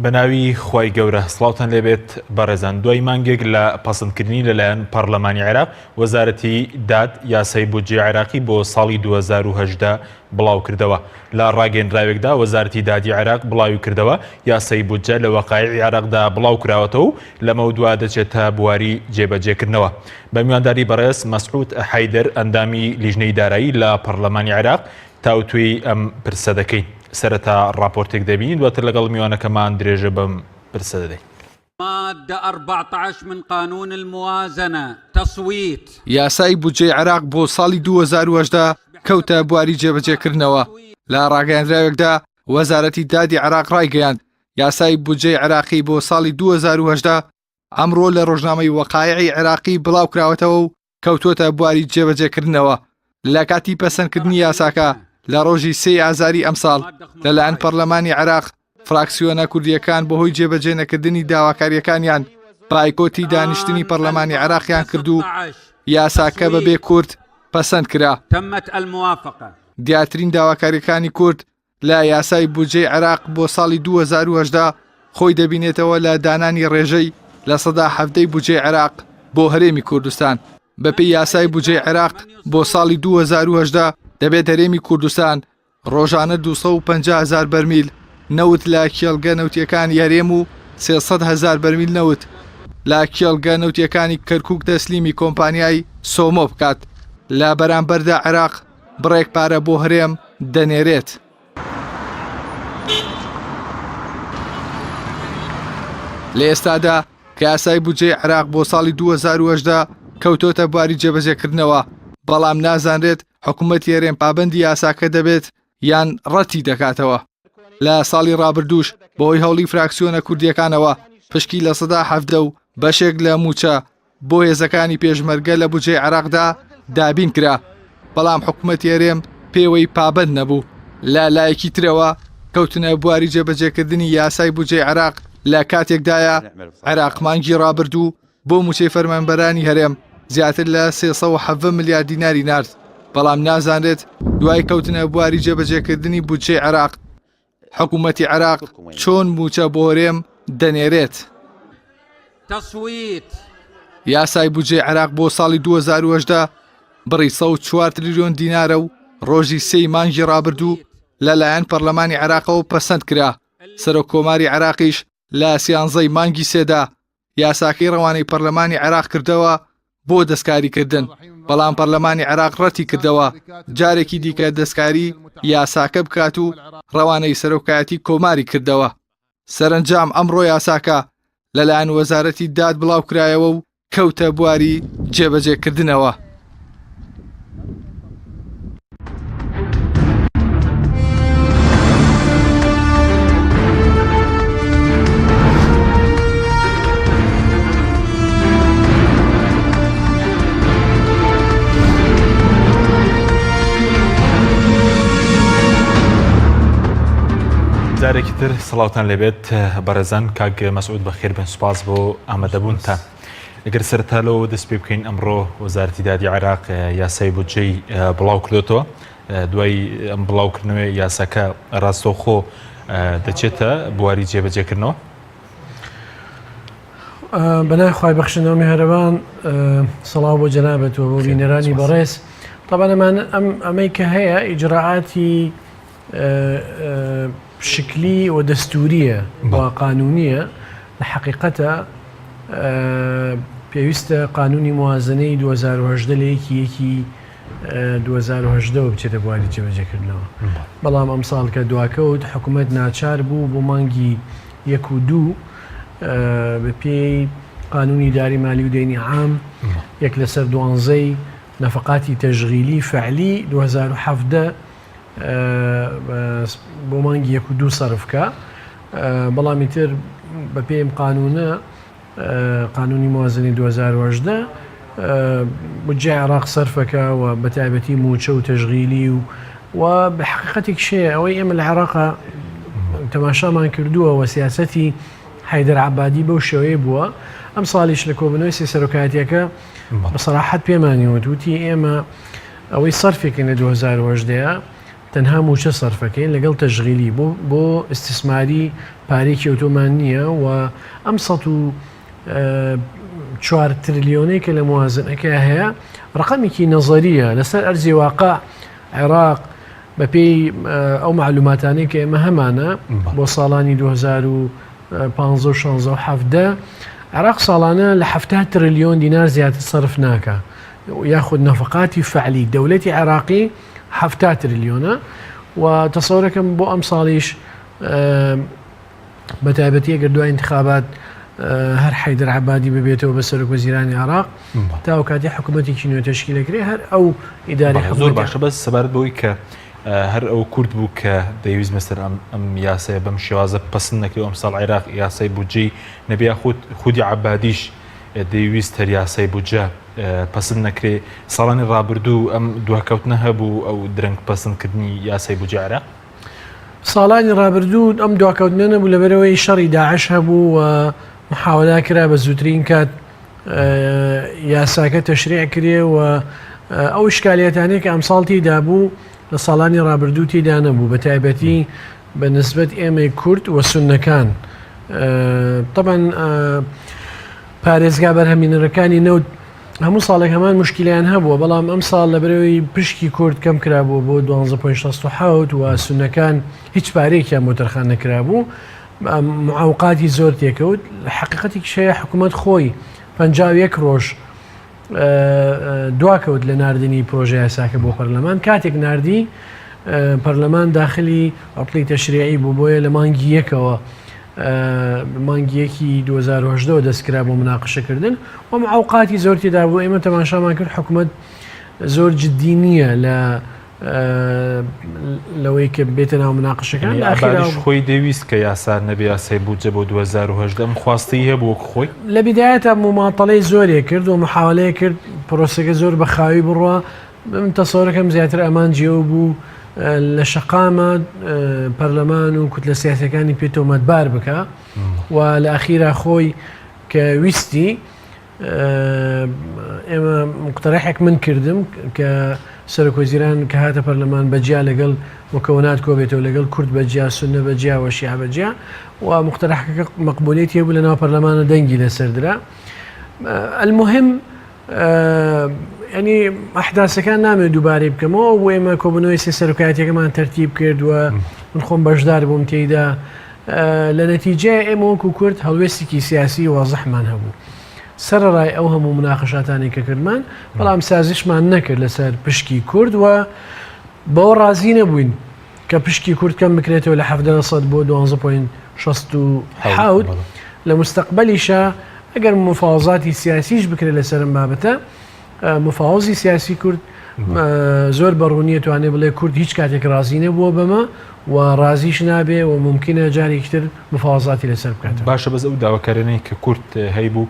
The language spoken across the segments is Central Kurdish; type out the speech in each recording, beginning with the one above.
بەناوی خوای گەورە سڵاوتان لێبێت بەڕێزان دوای مانگێک لە پەسەندکردنی لەلایەن پەڕلەمانی عێراق وەزارەتی داد یاسای بودجەی عێراقی بۆ ساڵی 2018 بڵاوکردەوە. لە ڕاگەیەندراوێکدا وەزارەتی دادی عێراق بڵاویکردەوە، یاسای بودجە لە وەقایعی عێراقدا بڵاوکراوەتەوە و لەمەودوا دەچێتە بواری جێبەجێکردنەوە. بە میوانداری بەڕێز مەسعود حەیدەر ئەندامی لیژنەی دارایی لە پەڕلەمانی عێراق تاوتوێی ئەم پرسە دەکەین. سەرەتا ڕاپۆرتێک دەبینین دواتر لەگەڵ میوانەکەمان درێژە بەم پرسە دەدەین. مادە 14 من قانون الموازنە تصویت. یاسای بودجەی عێراق بۆ ساڵی 2018 کەوتە بواری جێبەجێکردنەوە. لە ڕاگەیەندراوێکدا وەزارەتی دادی عێراق ڕایگەیاند، یاسای بودجەی عێراقی بۆ ساڵی 2018 ئەمڕۆ لە ڕۆژنامەی وەقایعی عێراقی بڵاوکراوەتەوە و کەوتووەتە بواری جێبەجێکردنەوە. لە کاتی پەسەندکردنی یاساکە لە ڕۆژی سێی ئازاری ئەمساڵ لەلایەن پەرلەمانی عێراق، فراکسیۆنە کوردییەکان بەهۆی جێبەجێ نەکردنی داواکارییەکانیان بایکۆتی دانیشتنی پەرلەمانی عێراقیان کرد و یاساکە بەبێ کورد پەسەند کرا. دیارترین داواکارییەکانی کورد لە یاسای بودجەی عێراق بۆ ساڵی 2018 خۆی دەبینێتەوە لە دانانی ڕێژەی 17% ی بودجەی عێراق بۆ هەرێمی کوردستان. بەپێی یاسای بودجەی عێراق بۆ ساڵی 2018 دەبێت هەرێمی کوردستان ڕۆژانە 250 هەزار بەرمیل نەوت لە کێڵگە نەوتیەکانی هەرێم و 300 هەزار بەرمیل نەوت لە کێڵگە نەوتیەکانی کەرکوک تەسلیمی کۆمپانیای سۆمۆ بکات. لە بەرامبەردا عێراق بڕێک پارە بۆ هەرێم دەنێرێت. لە ئێستادا کە یاسای بودجەی عێراق بۆ ساڵی 2018 کەوتۆتە بواری جێبەجێکردنەوە، بەڵام نازانرێت حکومەتی هەرێم پابەندی یاساکە دەبێت یان ڕەتی دەکاتەوە. لە ساڵی ڕابردووش بەهۆی هەوڵی فراکسیۆنە کوردییەکانەوە پشکی 17% و بەشێک لە مووچە بۆ هێزەکانی پێشمەرگە لە بودجەی عێراقدا دابین کرا، بەڵام حکومەتی هەرێم پێوەی پابەند نەبوو. لە لایەکی ترەوە کەوتنە بواری جێبەجێکردنی یاسای بودجەی عێراق لە کاتێکدایە عێراق مانگی ڕابردوو بۆ مووچەی فەرمانبەرانی هەرێم زیاتر لە 317 ملیار دیناری نارد، بەڵام نازانرێت دوای کەوتنە بواری جێبەجێکردنی بودجەی عێراق حکوومەتی عێراق چۆن مووچە بۆ هەرێم دەنێرێت. یاسای بودجەی عێراق بۆ ساڵی 2018 بڕی 104 تریلیۆن دینارە و ڕۆژی سێی مانگی ڕابردوو لەلایەن پەرلەمانی عێراقەوە پەسەند کرا، سەرۆک کۆماری عێراقیش لە سیانزەی مانگی سێدا یاساکەی ڕەوانەی پەرلەمانی عێراق کردەوە بۆ دەستکاریکردن، بەڵام پەرلەمانی عێراق ڕەتی کردەوە جارێکی دیکە دەستکاری یاساکە بکات و ڕەوانەی سەرۆکایەتی کۆماری کردەوە. سەرەنجام ئەمڕۆ یاساکە لەلایەن وەزارەتی داد بڵاوکرایەوە و کەوتە بواری جێبەجێکردنەوە. جارێکی تر سڵاوتان لێبێت بەڕێزان کاک مەسعود بەخێر بن سوپاس بۆ ئامادەبوونتان. ئەگەر سەرەتا لەوە دەست پێ بکەین ئەمڕۆ وەزارەتی دادی عێراق یاسای بودجەی بڵاو کردێتەوە دوای ئەم بڵاوکردنەوەی یاساکە ڕاستەوخۆ دەچێتە بواری جێبەجێکردنەوە بەنای خی بەخشنەوە میهرەبان سڵاو بۆ جەنابەتەوە بۆ بینەرانی بەڕێز طبعا ئەمان ئەم ئەمەی کە هەیە ئیجراعاتی شکلی و دەستوریە و قانونیە لە حقیقەتە پێویستە قانونی موازنەی 2018 لە یەکی یەکی 2018 وە بچێتە بواری جێبەجێکردنەوە بەڵام ئەمساڵ کە دواکەوت حکوومەت ناچار بوو بۆ مانگی یەک و دوو بەپێی قانونی داری مالی و دەینی عام یەک لەسەر دوانزەی نەفقاتی تەژغیلی فعلی 2017 بۆ مانگی یەک و دوو سەرف کا بەڵام ئیتر بەپێی ئەم قانونە قانونی موازنەی 2018 بودجەی عێراق سەرفەکە و بە تایبەتی موچە و تەژغیلی و و بە حقیقەتێک شەیە ئەوەی ئێمە لە عێراقا تەماشامان کردووە و سیاسەتی حیدەر عبادی بەو شێوەیە بووە ئەم ساڵیش لە کۆبنەوەی سێ سەرۆکایەتیەکە بە سەراحەت پێمانی وت وتی ئێمە ئەوەی سەرفێکن لە 2018 تەنها مووچە سەرفەکەین لەگەڵ تەشغیلی بۆ بۆ ئیستیسماری پارەیەکی ئەوتۆمان نییە و ئەم 104 ترلیۆنەی کە لە موازنەکە هەیە ڕقەمێکی نەزەریە لەسەر ئەرزی واقع عێراق بەپێی ئەو معلوماتانەی کە ئێمە هەمانە بۆ ساڵانی 2015 و 16 و 17 عێراق ساڵانە لە 70 ترلیۆن دینار زیاتر سەرف ناکە یاخود نەفقاتی فعلی دەولەتی عێراقی 70 ترلیۆنە و تەسەورەکەم بۆ ئەم ساڵیش بە تایبەتی ئەگەر دوای انتخابات هەر حەیدەر عەبادی ببێتەوە بە سەرۆک وەزیرانی عێراق تاو کاتی حکوومەتێکی نوێ تەشکیل دەکرێ هەر ئەو ئیداری زۆر باشە بەس سەبارەت بەوەی کە هەر ئەو کورد بوو کە دەیویست مەسەر ئەم یاسایە بەم شێوازە پەسند نەکرێ ئەم ساڵ عێراق یاسای بودجەی نەبێ یاخود خودی عەبادیش دەیویست هەر یاسای بودجە پەسند نەکرێ ساڵانی ڕابردوو ئەم دواکەوتنە هەبوو ئەو درەنگ پەسندکردنی یاسای بودجە عێراق ساڵانی ڕابردوو ئەم دواکەوتنە نەبوو لەبەرئەوەی شەڕی داعش هەبوو و محاوەلە کرا بە زووترین کات یاساکە تەشریع کرێ و ئەو ئیشکالیەتانەی کە ئەمساڵ تێیدا بوو لە ساڵانی ڕابردوو تێیدا نەبوو بە تایبەتی بە نسبەت ئێمەی کورد و سوننەکان طبعا پارێزگا بەرهەمینەرەکانی نەوت هەموو ساڵێک هەمان موشکیلەیان هەبووە، بەڵام ئەمساڵ لەبەرئەوەی پشکی کورد کەم کرابووە بۆ 12.67 و سوننەکان هیچ پارەیەکیان بۆ تەرخان نەکرابوو، معوقاتی زۆر تێکەوت. حەقیقەتێکیش هەیە حکوومەت خۆی 51 ڕۆژ دواکەوت لە ناردنی پرۆژە یاساکە بۆ پەرلەمان. کاتێک ناردی پەرلەمان داخلی عوتڵی تەشریعی بوو، بۆیە لە مانگی یەکەوە مانگی یەکی 2018 وە دەست کرا بۆ مناقشەکردن و معوقاتی زۆر تێدا بوو ئێمە تەماشامان کرد حکوومەت زۆر جددی نییە لە لەوەی کە بێتە ناو مناقشەکان ئاخیرش خۆی دەویست کە یاسا نەبێ یاسای بودجە بۆ 2010 ئەم خواستی هەبوو وەک خۆی لە بدایەتە مماتەڵەی زۆرێک کرد و محاولەیە کرد پرۆسەکە زۆر بە خاوی بڕوا من تەسەورەکەم زیاتر ئامانجی ئەو بوو لە شەقامە پەرلەمان و کوتلە سیاسەکانی پێ تۆمەتبار بکە و لە ئەخیرا خۆی کە ویستی ئێمە مقتەرەحێک من کردم کە سەرۆکوەزیران کە هاتە پەرلەمان بەجیا لەگەڵ مکەونات کۆبێتەوە لەگەڵ کورد بەجیا سونە بەجیا و شیعە بەجیا و مقتەرەحەکە مەقبولیەتی هەبوو لەناو پەرلەمانە دەنگی لەسەر درا المهم ینی ئەحداسەکان نامێ دووبارەی بکەمەوە بۆ ئێمە کۆبوونەوەی سێ سەرۆکایەتەکەمان تەرتیب کرد و من خۆم بەشدار بووم تێیدا لە نەتیجەیە ئێمە وەکو کورد هەڵوێستێکی سیاسی وازحمان هەبوو سەرەڕای ئەو هەموو مناقەشاتانی کە کردمان بەڵام سازشمان نەکرد لەسەر پشکی کورد و بەوە ڕازی نەبووین کە پشکی کورد کەم بکرێتەوە لە 17 سەد بۆ 12.67 لە مستەقبەلیشا ئەگەر مفاوەزاتی سیاسیش بکرێت لەسەر ئەم بابەتە مفاوەزی سیاسی کورد زۆر بە ڕوونیە توانێ بڵێ کورد هیچ کاتێک ڕازی نەبووە بەمە و ڕازیش نابێ و ممکنە جارێکی تر مفاوەزاتی لەسەر بکات. باشە بەس ئەو داواکاریانەی کە کورد هەیبوو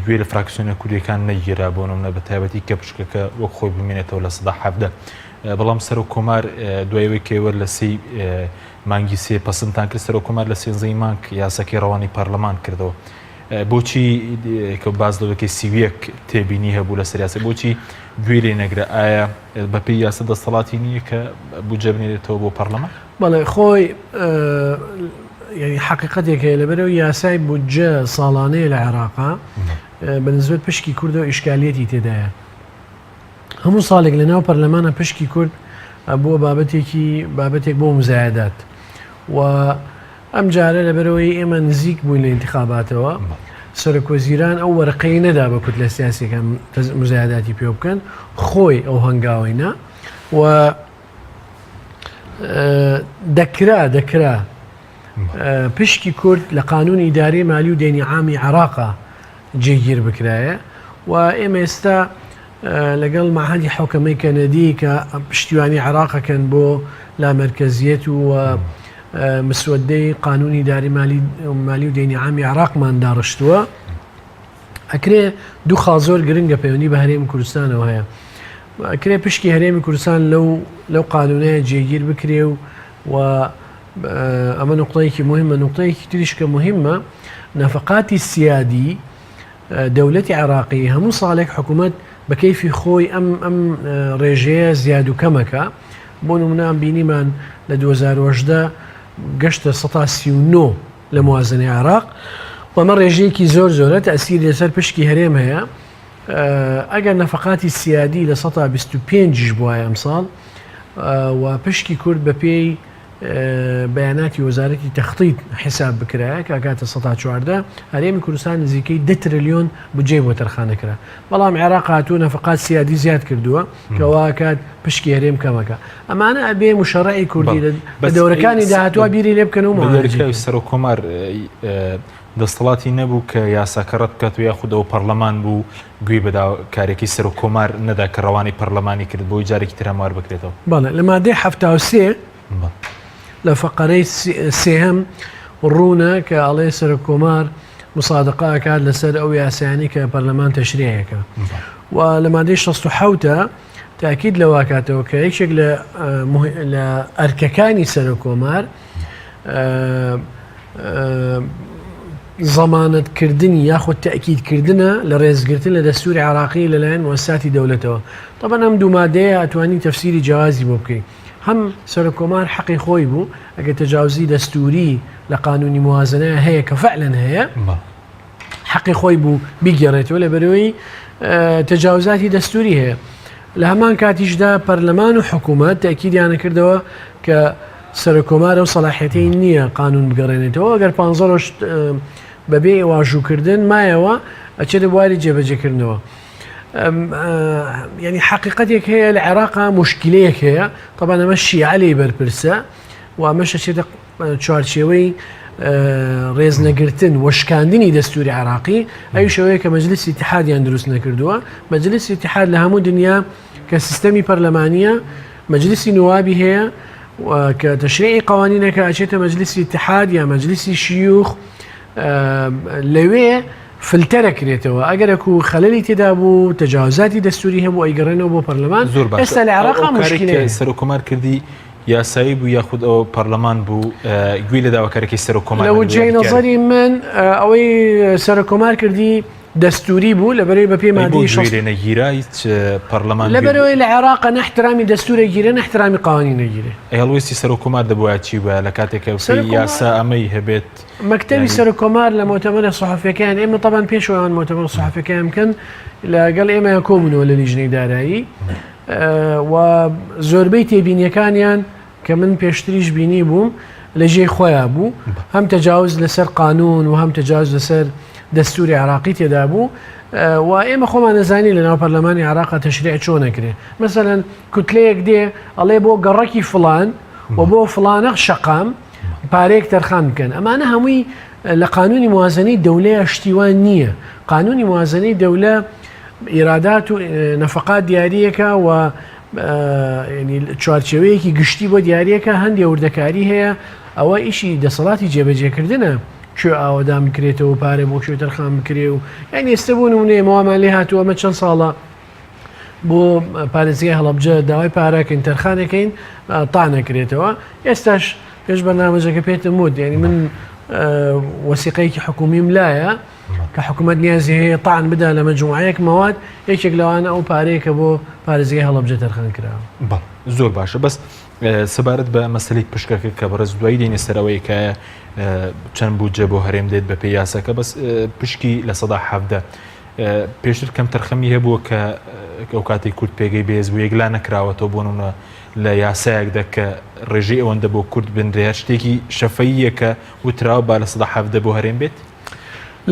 گوێ لە فراکسیۆنە کوردیەکان نەگیرا بۆ نمونە بە تایبەتی کە پشکەکە وەک خۆی بمێنێتەوە 17% بەڵام سەرۆک کۆمار دوای ئەوەی کە ئێوە لە سێی مانگی سێ پەسندتان کرد سەرۆک کۆمار لە سێنزەی مانگ یاساکەی ڕەوانەی پەرلەمان کردەوە بۆچی کە باس لەوەکەی 31 تێبینی هەبوو لەسەر یاسا بۆچی گوێی لێ نەگرە ئایا بەپێی یاسا دەسەڵاتی نییە کە بودجە بنێرێتەوە بۆ پەرلەمان؟ بەڵێ خۆی یعنی حەقیقەتێک هەیە لەبەرەوە یاسای بودجە ساڵانەیە لە عێراقا بە نسبەت پشکی کوردەوە ئیشکالیەتی تێدایە هەموو ساڵێک لە ناو پەرلەمانە پشکی کورد بووە بابەتێکی بابەتێک بۆ مزایدات و ئەم جارە لەبەرەوەی ئێمە نزیک بووین لە ئینتخاباتەوە سەرۆکوەزیران ئەو وەرقەی نەدا بە کوتلە سیاسیەکان مزایداتی پێ بکەن خۆی ئەو هەنگاوەی نا و دەکرا دەکرا پشکی کورد لە قانونی ئیداری مالی و دێنی عامی عراقا جێگیر بکرایە و ئێمە ئێستا لەگەڵ مەعهەدی حوکەمەی کەنەدی کە پشتیوانی عێراقەکەن بۆ لامەرکەزیەت و مسودەی قانونی داری مالی مالی و دینی عامی عێراقمان داڕشتووە ئەکرێ دوو خاڵ زۆر گرنگە پەیوەندی بە هەرێمی کوردستانەوە هەیە ئەکرێ پشکی هەرێمی کوردستان لەو لەو قانونەیە جێگیر بکرێ و و ئەمە نقطەیەکی مهمە نقطەیەکی تریش کە مهمە نەفقاتی سیادی دەولەتی عێراقی هەموو ساڵێک حکوومەت بە کەیفی خۆی ئەم ئەم ڕێژەیە زیاد و کەمەکە. بۆ نمونە ئەم بینیمان لە 2018 گەشتە 39 لە موازنەی عێراق و ئەمە ڕێژەیەکی زۆر زۆرە تەسیری لەسەر پشکی هەرێم هەیە ئەگەر نەفەقاتی سیادی لە 25 یش بواە ئەمساڵ و پشکی کورد بەپێی بەیاناتی وەزارەتی تەختیت حیساب بکرایە کە ئەگاتە 14% هەرێمی کوردستان نزیکەی 10 ترلیۆن بودجەی بۆ تەرخانەکرا بەڵام عێراق هاتووە نەفەقات سیادی زیاد کردووە کە واکات پشکی هەرێم کەمەکە ئەمانە ئەبێ مشەڕعی کوردی لە دەورەکانی داهاتوە بیری لێ بکەن و سەرۆک کۆمار دەستەڵاتی نەبوو کە یاساکە ڕەت بکات و یاخود ئەو پەرلەمان بوو گوێی بە داواکاریەکەی سەرۆک کۆمار نەدا کە ڕەوانەی پەرلەمانی کرد بۆی جارێکی تر هەموار بکرێتەوە. بەڵێ لە مادەی 73 لە فەقەرەی سێهەم ڕوونە کە ئەڵێ سەرۆک کۆمار مسادقە ئەکات لەسەر ئەو یاسایانەی کە پەرلەمان تەشریعەکە و لە مادەی 67 تاکید لەوە کاتەوە کە یەکێک لە لە ئەرکەکانی سەرۆک کۆمار زەمانەت کردنی یاخود تەئکید کردنە لە ڕێزگرتن لە دەستوری عێراقی لەلایەن موسساتی دەولەتەوە. تەبعەن ئەم دوو مادەیە ئەتوانی تەفسیری جیاوازی بۆ بکەی. هەم سەرۆک کۆمار حەقی خۆی بوو ئەگەر تەجاوزی دەستوری لە قانونی موازنەیا هەیە کە فعلەن هەیە حەقی خۆی بوو بیگێڕێتەوە لەبەرەوەی تەجاوزاتی دەستوری هەیە. لە هەمان کاتیشدا پەرلەمان و حکوومەت تەئکیدیانە کردەوە کە سەرۆک کۆمار ئەو سەلاحیەتەی نییە قانون بگەڕێنێتەوە ئەگەر پ ڕۆژ بەبێ واژووکردن مایەوە ئەچێتە بواری جێبەجێکردنەوە. ینی حقیقەتێک هەیە لە عێراقا مشکلەیەک هەیە طبعا ئەمە شیعە لێی بەرپرسە و ئەمەش ئەچێتە چوارچێوەی ڕێزنەگرتن و شکاندنی دەستوری عراقی ئەویش ئەوەیە کە مەجلیسی ئیتحادیان دروست نەکردووە مەجلیسی ئیتحاد لە هەموو دنیا کە سیستەمی پەرلەمانیە مەجلیسی نوابی هەیە کە تەشریعی قوانینەکە ئەچێتە مەجلیسی ئیتحاد یا مەجلیسی شیوخ لەوێ فلتەرە کرێتەوە ئەگەرەکو خەلەلی تێدا بوو تەجاوزاتی دەستوری هەبوو ئەیگەڕێنەوە بۆ پەرلەمان زۆر باشە ئێستا لە عێراق ئەو کارێک مشکلەیە کە سەرۆک کۆمار کردی یاسایی بوو یاخود ئەوە پەرلەمان بوو گوێی لە داواکاریەکەی سەرۆک کۆمار لە نەبوو وجهەی یان دیارە نەزەری من ئەوەی سەرۆک کۆمار کردی دەستوری بوو لەبەرەی بە پێی ئەی بۆ مادەی گوێی 60 لێ نەگیرا هیچ پەرلەمان گوێ لەبەرەوەی لە عێراق نە احترامی دەستورە گیرێ نە احترامی قوانین نەگیرێ. ئەی هەڵوێستی سەرۆک کۆمار دەبوایە چی بوایە لە کاتێک کە سەرۆک پێی یاسا کۆمار ئەمەی هەبێت مەکتەبی یانی سەرۆک کۆمار لە مۆتەمەرە سەحەفیەکەیان ئێمە تەبعەن پێش ئەوان مۆتەمەرە سەحەفیەکەیان بکەن لەگەڵ ئێمەیان کۆبوونەوە لە لیژنەی دارایی و زۆربەی تێبینیەکانیان کە من پێشتریش بینی بووم لە ژێی خۆیان بوو هەم تەجاوز لەسەر قانون و هەم تەجاوز لەسەر دەستوری عراقی تێدا بوو و ئێمە خۆمان نەزانی لە ناو پەرلەمانی عراقا تەشریع چۆن نەکرێ مەسەلەن کوتلەیەک دێ ئەڵێ بۆ گەڕەکی فلان و بۆ فلانە شەقام پارەیەک تەرخان بکەن ئەمانە هەمووی لە قانونی موازنەی دەولەیە شتیوان نییە قانونی موازنەی دەولە ئیرادات و نەفەقات دیاریەکە و چوارچێوەیەکی گشتی بۆ دیارەکە هەندێ وردەکاری هەیە ئەوە ئیشی دەسەڵاتی جێبەجێکردنە کوێ ئاوەدان بکرێتەوە پارە بۆ کوێ تەرخان بکرێ و یان ئێستا بوون و نێمەوامان لێ هاتووە ئەمە چەند ساڵە بۆ پارێزگای هەڵەبجە داوای پارەکەین تەرخانەکەین تا نەکرێتەوە ئێستاش پێش بەرنامەجەکە پێتم وت یعنی من وەسیقەیەکی حکومیم لایە کە حکومەت نیازی هەیە تان بدا لە مەجموعەیەک مەواد یەکێک لەوانە ئەو پارەیە کە بۆ پارێزگای هەڵەبجە تەرخان کراوە. بەڵێ زۆر باشە بەس سەبارەت بە مەسەلەی پشکەکە کە بەڕێز دوایی دێنە سەرەوەی کە چەند بودجە بۆ هەرێم دێت بە پێی یاساکە بەس پشکی 17% پێشتر کەم تەرخەمی هەبووە کە ئەو کاتی کورد پێگەی بێز بوو یەکلا نەکراوەتەوە بۆ نمونە لە یاسایەکدا کە ڕێژەی ئەوەندە بۆ کورد بنرێ هەر شتێکی شەفەییە کە وتراوە با 17% بۆ هەرێم بێت؟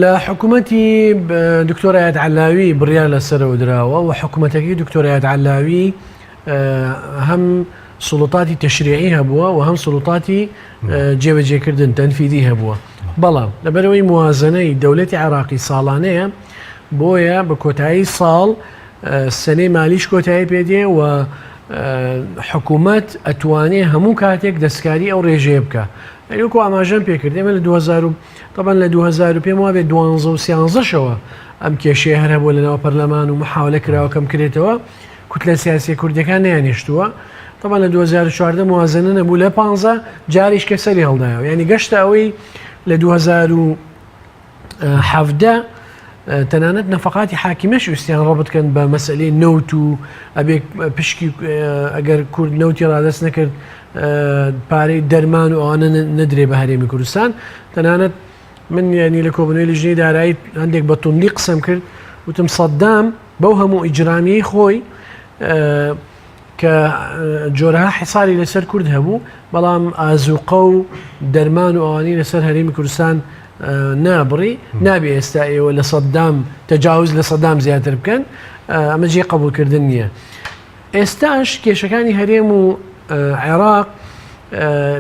لە حکومەتی دکتۆر ئایەت عەلاوی بڕیار لەسەرەوە دراوە و حکومەتەکەی دکتۆر ئایەت عەلاوی هەم سوڵتاتی تەشریعی هەبووە و هەم سوڵتاتی جێبەجێکردن تەنفیدی هەبووە بەڵام لەبەرەوەی موازنەی دەولەتی عێراقی ساڵانەیە بۆیە بە کۆتایی ساڵ سنەی مالیش کۆتایی پێدێ و حکوومەت ئەتوانێ هەموو کاتێک دەستکاری ئەو ڕێژەیە بکە وەکو ئاماژەم پێکرد ئێمە لە 2000 تەبعەن لە 2000 و پێم وابێت دوانزە و سیانزەشەوە ئەم کێشەیە هەر هەبووە لەناو پەرلەمان و محاولە کراوە کەم کرێتەوە کوتلە سیاسیە کوردەکان نەیانهێشتووە تەبعەن لە 2014 موازنە نەبوو لە 15 جاریش کە سەری هەڵدایەوە یعنی گەشتە ئەوەی لە 2017. تەنانەت نەفەقاتی حاکیمەش ویستیان ڕەبت کەن بە مەسەلەی نەوت و ئەبێ پشکی ئەگەر کورد نەوتی ڕادەست نەکرد پارەی دەرمان و ئەوانە نەدرێ بە هەرێمی کوردستان. تەنانەت من یعنی لە کۆبوونەوەی لیژنەی دارایی هەندێک بە توندی قسەم کرد، وتم سەدام بەو هەموو ئیجرامیەی خۆی کە جۆرەها حساری لەسەر کورد هەبوو، بەڵام ئازوقە و دەرمان و ئەوانەی لەسەر هەرێمی کوردستان نابڕی، نابێ ئێستا ئێوە لە سەدام تەجاوز لە سەدام زیاتر بکەن، ئەمە جێی قبوڵکردن نییە. ئێستاش کێشەکانی هەرێم و عێراق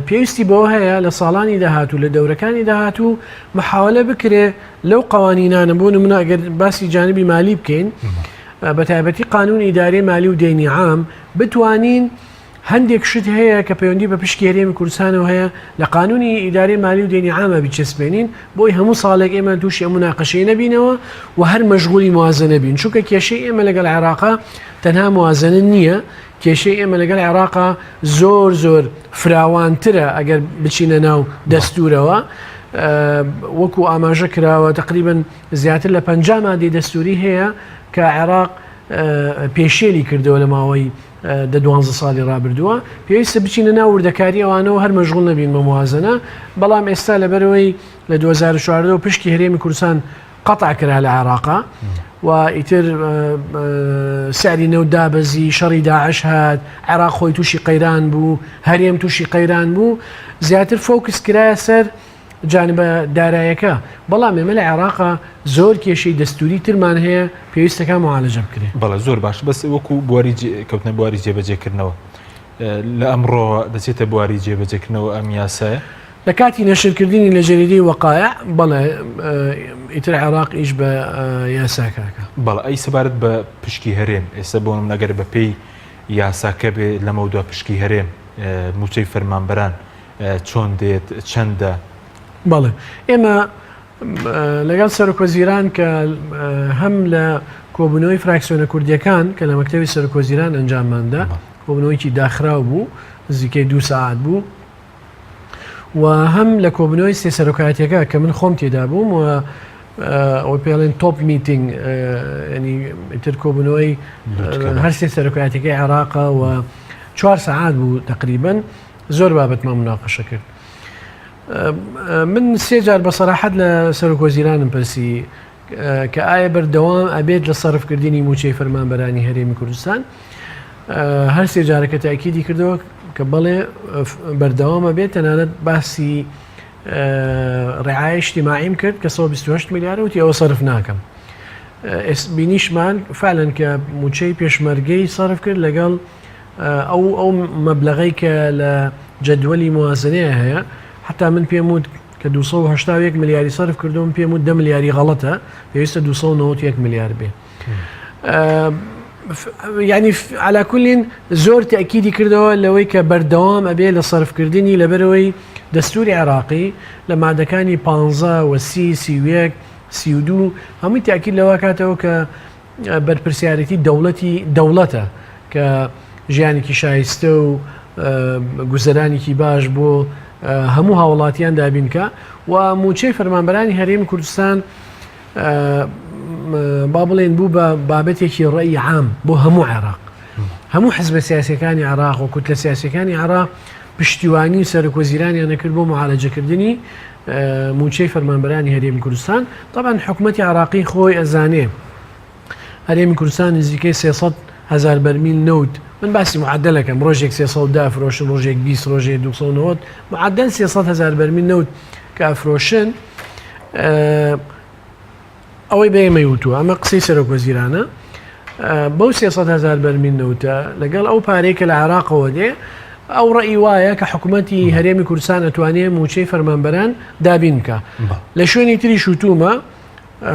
پێویستی بەوە هەیە لە ساڵانی داهاتوو لە دەورەکانی داهاتوو محاولە بکرێ لەو قوانینانە بۆ نمونە ئەگەر باسی جانبی مالی بکەین بە تایبەتی قانون ئیدارەی مالی و دەینی عام بتوانین هەندێک شت هەیە کە پەیوەندی بە پشکی هەرێمی کوردستانەوە هەیە لە قانونی ئیدارەی مالی و دەینی عامە بیچەسپێنین بۆی هەموو ساڵێک ئێمە تووشی ئەم مناقەشەی نەبینەوە و هەر مەشغولی موازنە بین چونکە کێشەی ئێمە لەگەڵ عێراقا تەنها موازنە نییە کێشەی ئێمە لەگەڵ عێراقا زۆر زۆر فراوانترە ئەگەر بچینە ناو دەستورەوە وەکو ئاماژە کراوە تقریبن زیاتر لە 50 مادەی دەستوری هەیە کە عێراق پێشێلی کردەوە لە ماوەی دە دوانزە ساڵی ڕابردووە. پێویستە بچینە ناو وردەکاری ئەوانەوە هەر مەشغوڵ نەبین بە موازنە، بەڵام ئێستا لەبەرئەوەی لە 2014 وە پشکی هەرێمی کوردستان قەتع کرا لە عێراقا و ئیتر سعری نەوت دابەزی، شەڕی داعش هات، عێراق خۆی تووشی قەیران بوو، هەرێم تووشی قەیران بوو، زیاتر focus کرایە سەر جانبە دارایەکە، بەڵام ئێمە لە عێراقا زۆر کێشەی دەستوری ترمان هەیە پێویستەکە معالەجە بکرێ. بەڵێ زۆر باش بەس وەکو بواری کەوتنە بواری جێبەجێکردنەوە لە ئەمڕۆوە دەچێتە بواری جێبەجێکردنەوە ئەم یاسایە؟ لە کاتی نەشرکردنی لە جەریدەی وەقایع بەڵێ ئیتر عێراق ئیش بە یاساکە ئەکا. بەڵێ ئەی سەبارەت بە پشکی هەرێم ئێستا بۆ نمونە گەر بەپێی یاساکە بێ لەمەودوا پشکی هەرێم مووچەی فەرمانبەران چۆن دێت چەندە؟ بەڵێ ئێمە لەگەڵ سەرۆکوەزیران کە هەم لە کۆبوونەوەی فراکسیۆنە کوردیەکان کە لە مەکتەبی سەرۆکوەزیران ئەنجامماندا کۆبوونەوەیکی داخراو بوو نزیکەی دوو سەعات بوو و هەم لە کۆبوونەوەی سێ سەرۆکایەتیەکە کە من خۆم تێدا بووم و ئەوە پێڵێن top meeting ینی تر کۆبوونەوەی هەر سێ سەرۆکایەتەکەی عێراقا و چوار سەعات بوو تقریبن زۆر بابەتمان مناقەشە کرد. من سێ جار بە سەراحەت لە سەرۆک وەزیرانم پرسی کە ئایا بەردەوام ئەبێت لە سەرفکردنی موچەی فەرمانبەرانی هەرێمی کوردستان هەر سێ جارەکە تاکیدی کردەوە کە بەڵێ بەردەوامە بێت تەنانەت باسی ڕعایە اجتماعیم کرد کە 128 میلیارە وتی ئەوە سەرف ناکەم بینیشمان فعلەن کە موچەی پێشمەرگەی سەرف کرد لەگەڵ ئەو ئەو مەبلەغەی کە لە جەدوەلی موازنەیە هەیە حتا من پێم وت کە 281 ملیاری سەرف کردوم پێم وت 10 ملیاری غەڵەتە پێویستە 291 ملیار بێ ینی علا کولین زۆر تاکیدی کردەوە لەوەی کە بەردەوام ئەبێ لە سەرفکردنی لەبەرەوەی دەستوری عێراقی لە مادەکانی 15 و سی 31 32 هەمووی تاکید لەوە کاتەوە کە بەرپرسیارێتی دەوڵەتی دەوڵەتە کە ژیانێکی شایستە و گوزەرانێکی باش بۆ هەموو هاوڵاتیان دابینکە و موچەی فەرمانبەرانی هەرێمی کوردستان با بڵێن بوو بە بابەتێکی ڕێی عام بۆ هەموو عێراق هەموو حزبە سیاسەکانی عێراق و کوتلە سیاسەکانی عێراق پشتیوانی سەرۆک وەزیرانیان نەکرد بۆ معالەجەکردنی مووچەی فەرمانبەرانی هەرێمی کوردستان تەبعەن حکومەتی عێراقی خۆی ئەزانێ هەرێمی کوردستان نزیکەی 300 هزار بەرمیل نەوت من باسی معدلەکەم ڕۆژێک 310 فرۆشن ڕۆژێک 20 ڕۆژێک 290 معدل 300 هزار بەرمیل نەوت کە ئەفرۆشن ئەوەی بە ئێمەی وتووە، ئەمە قسەی سەرۆک وەزیرانە، بەو 300 هەزار بەرمیل نەوتە لەگەڵ ئەو پارەی کە لە عێراقەوە دێ، ئەو ڕەئی وایە کە حکوومەتی هەرێمی کوردستان ئەتوانێ مووچەی فەرمانبەران دابین بکا. لە شوێنی تریش وتوومە،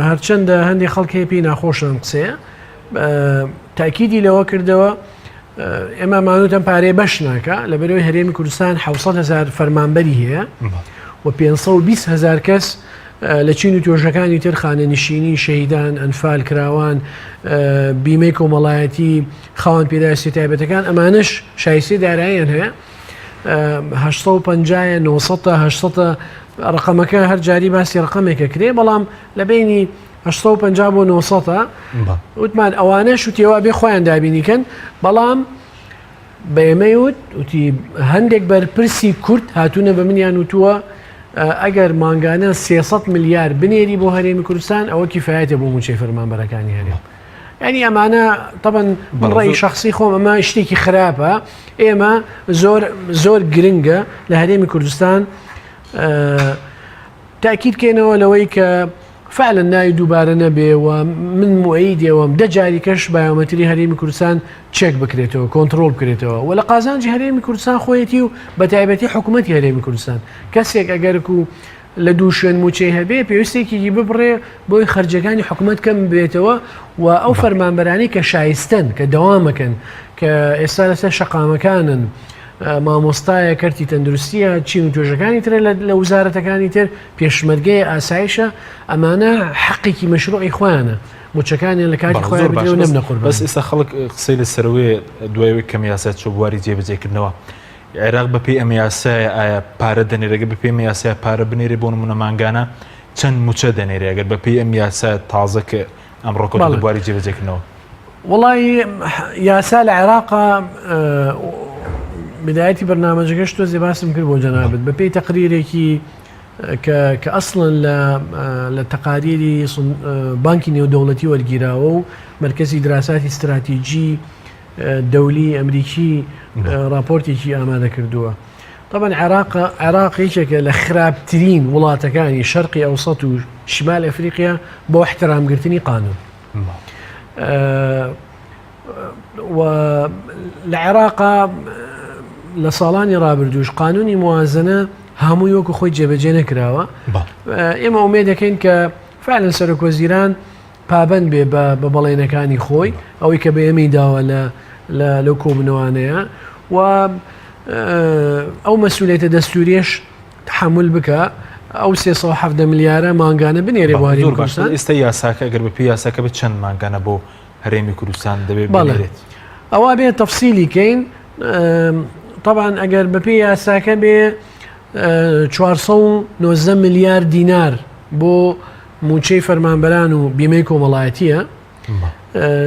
هەرچەندە هەندێک خەڵک هەیە پێی ناخۆشە ئەم قسەیە، تاکیدی لەوە کردەوە ئێمە مانوت ئەم پارەیە بەش ناکا لەبەرەوەی هەرێمی کوردستان 700 هزار فەرمانبەری هەیە و 520 هزار کەس لە چین و توێژەکانی تر خانەنشینی، شەهیدان، ئەنفال کراوان، بیمەی کۆمەڵایەتی، خاوەن پێداویستیە تایبەتەکان ئەمانەش شایستەی داراییان هەیە. 850 900 800 ڕقەمەکە هەر جاری باسی ڕقەمێکە کرێ بەڵام لە بینی 850 بۆ 900 وتمان ئەوانە شوتیەوە بێ خۆیان دابینیکەن بەڵام بە ئێمەی وت وتی هەندێک بەرپرسی کورد هاتوونە بە منیان وتووە ئەگەر مانگانە 300 ملیار بنێری بۆ هەرێمی کوردستان ئەوە کیفایەتە بۆ موچەی فەرمانبەرەکانی هەرێم. ینی ئەمانە طبعا ڕێی شخصی خۆم ئەمە شتێکی خراپە ئێمە زۆر زۆر گرنگە لە هەرێمی کوردستان تاکید کەینەوە لەوەی کە فعلا ناوی دووبارە نەبێ و من موئەیدی ئەوەم دە جاری کەش بایۆمەتری هەرێمی کوردستان چێک بکرێتەوە کۆنتڕۆڵ بکرێتەوە و لە قازانجی هەرێمی کوردستان خۆیەتی و بە تایبەتی حکوومەتی هەرێمی کوردستان کەسێک ئەگەرک و لە دوو شوێن موچەی هەبێ پێویستێکی ببڕێ بۆی خەرجەکانی حکوومەت کەم بێتەوە و ئەو فەرمانبەرانی کە شایستن کە دەوامەکەن کە ئێستا لەسەر شەقامەکانن مامۆستایە کەرتی تەندروستیە چین و توێژەکانی ترە لە وزارەتەکانی تر پێشمەرگەیە ئاسایشە ئەمانە حەقێکی مەشروعی خۆیانە موچەکانیان لە کاتی خۆیان بدرێ و نەبنە قوربانی. بەس ئێستا خەڵک قسەی لەسەرەوەیە دوای ئەوەی کەم یاسا چوە بواری جێبەجێکردنەوە عێراق بەپێی ئەم یاسایە ئایا پارە دەنێرێ گەر بەپێی ئەم یاسایە پارە بنێرێ بۆ نمونە مانگانە چەند موچە دەنێرێ ئەگەر بەپێی ئەم یاسا تازە کە ئەمڕۆ کەوتە بواری جێبەجێکردنەوە؟ وەڵی یاسا لە عێراقا بدایەتی بەرنامەجەکەش تۆزێ باسم کرد بۆ جەنابت بەپێی تەقریرێکی کە کە ئەسڵەن لە لە تەقاریری بانکی نێودەوڵەتی وەرگیراوە و مەرکەزی دراساتی ستراتیجی دەولی ئەمریکی راپۆرتێکی ئامادە کردووە. طبعا عێراق عێراق یەکێکە لە خراپترین وڵاتەکانی شەرقی ئەوسەت و شمال ئەفریقیا بۆ احترامگرتنی قانون. و لە عێراقا لە ساڵانی ڕابردووش قانونی موازنە هەمووی وەکو خۆی جێبەجێ نەکراوە ئێمە ئومێد دەکەین کە فعلا سەرۆک وەزیران پابند بێ بە بەڵێنەکانی خۆی ئەوەی کە بە ئێمەی داوە لە لەو کۆبنەوانەیە و ئەو مەسوولێتە دەستوریش تحمل بکە ئەو 317 ملیارە مانگانە بنێرێ بۆ هەرێمی کوردستان. ئێستا یاساکە گەر بە پێی یاساکە بێت چەند مانگانە بۆ هەرێمی کوردستان دەبێت بنێرێت؟ ئەوە بێ تەفسیلی کەین طبعا ئەگەر بە پێی یاساکە بێ 419 ملیار دینار بۆ موچەی فەرمانبەران و بیمەی کۆمەڵایەتیە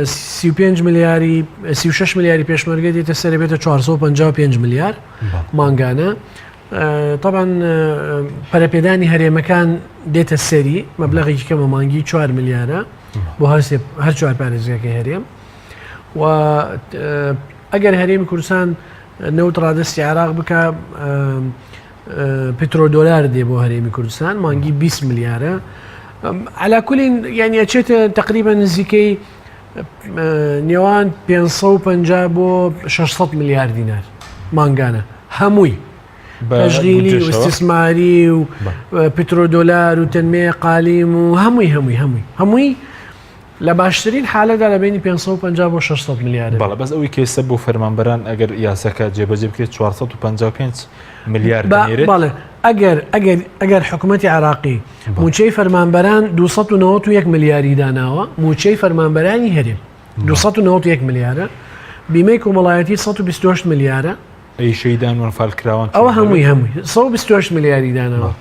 35 ملیاری 36 ملیاری پێشمەرگە دێتە سەر بێتە 455 ملیار مانگانە تەبعەن پەرەپێدانی هەرێمەکان دێتە سەری مەبلەغێکی کەمە مانگی 4 ملیارە بۆ هەر چوار پارێزگاکەی هەرێم و ئەگەر هەرێمی کوردستان نەوت ڕادستی عراق بکە پترۆدۆلار دێ بۆ هەرێمی کوردستان مانگی 20 ملیارە علاکولین یعنی ئەچێتە تقریبا نزیکەی نێوان 550 بۆ 600 ملیار دینار مانگانە هەمووی تەشغیلی و ئیستیسماری و پترۆدۆلار و تەنمیە قالیم و هەمووی هەمووی هەمووی هەمووی لە باشترین حالەدا لە بینی 550 بۆ 600 ملیار بەڵێ بەس ئەوی کەیسە بۆ فەرمانبەران ئەگەر یاسەکە جێبەجێ بکرێت 455 ملیار دەنێرێت بەڵێ ئەگەر ئەگەر ئەگەر حکوومەتی عراقی موچەی فەرمانبەران 291 ملیاری داناوە موچەی فەرمانبەرانی هەرێم 291 ملیارە بیمەی کۆمەڵایەتی 128 ملیارە ئەی شەیدان و ئەنفالکراوان ئەوە هەمووی هەمووی 128 ملیاری داناوە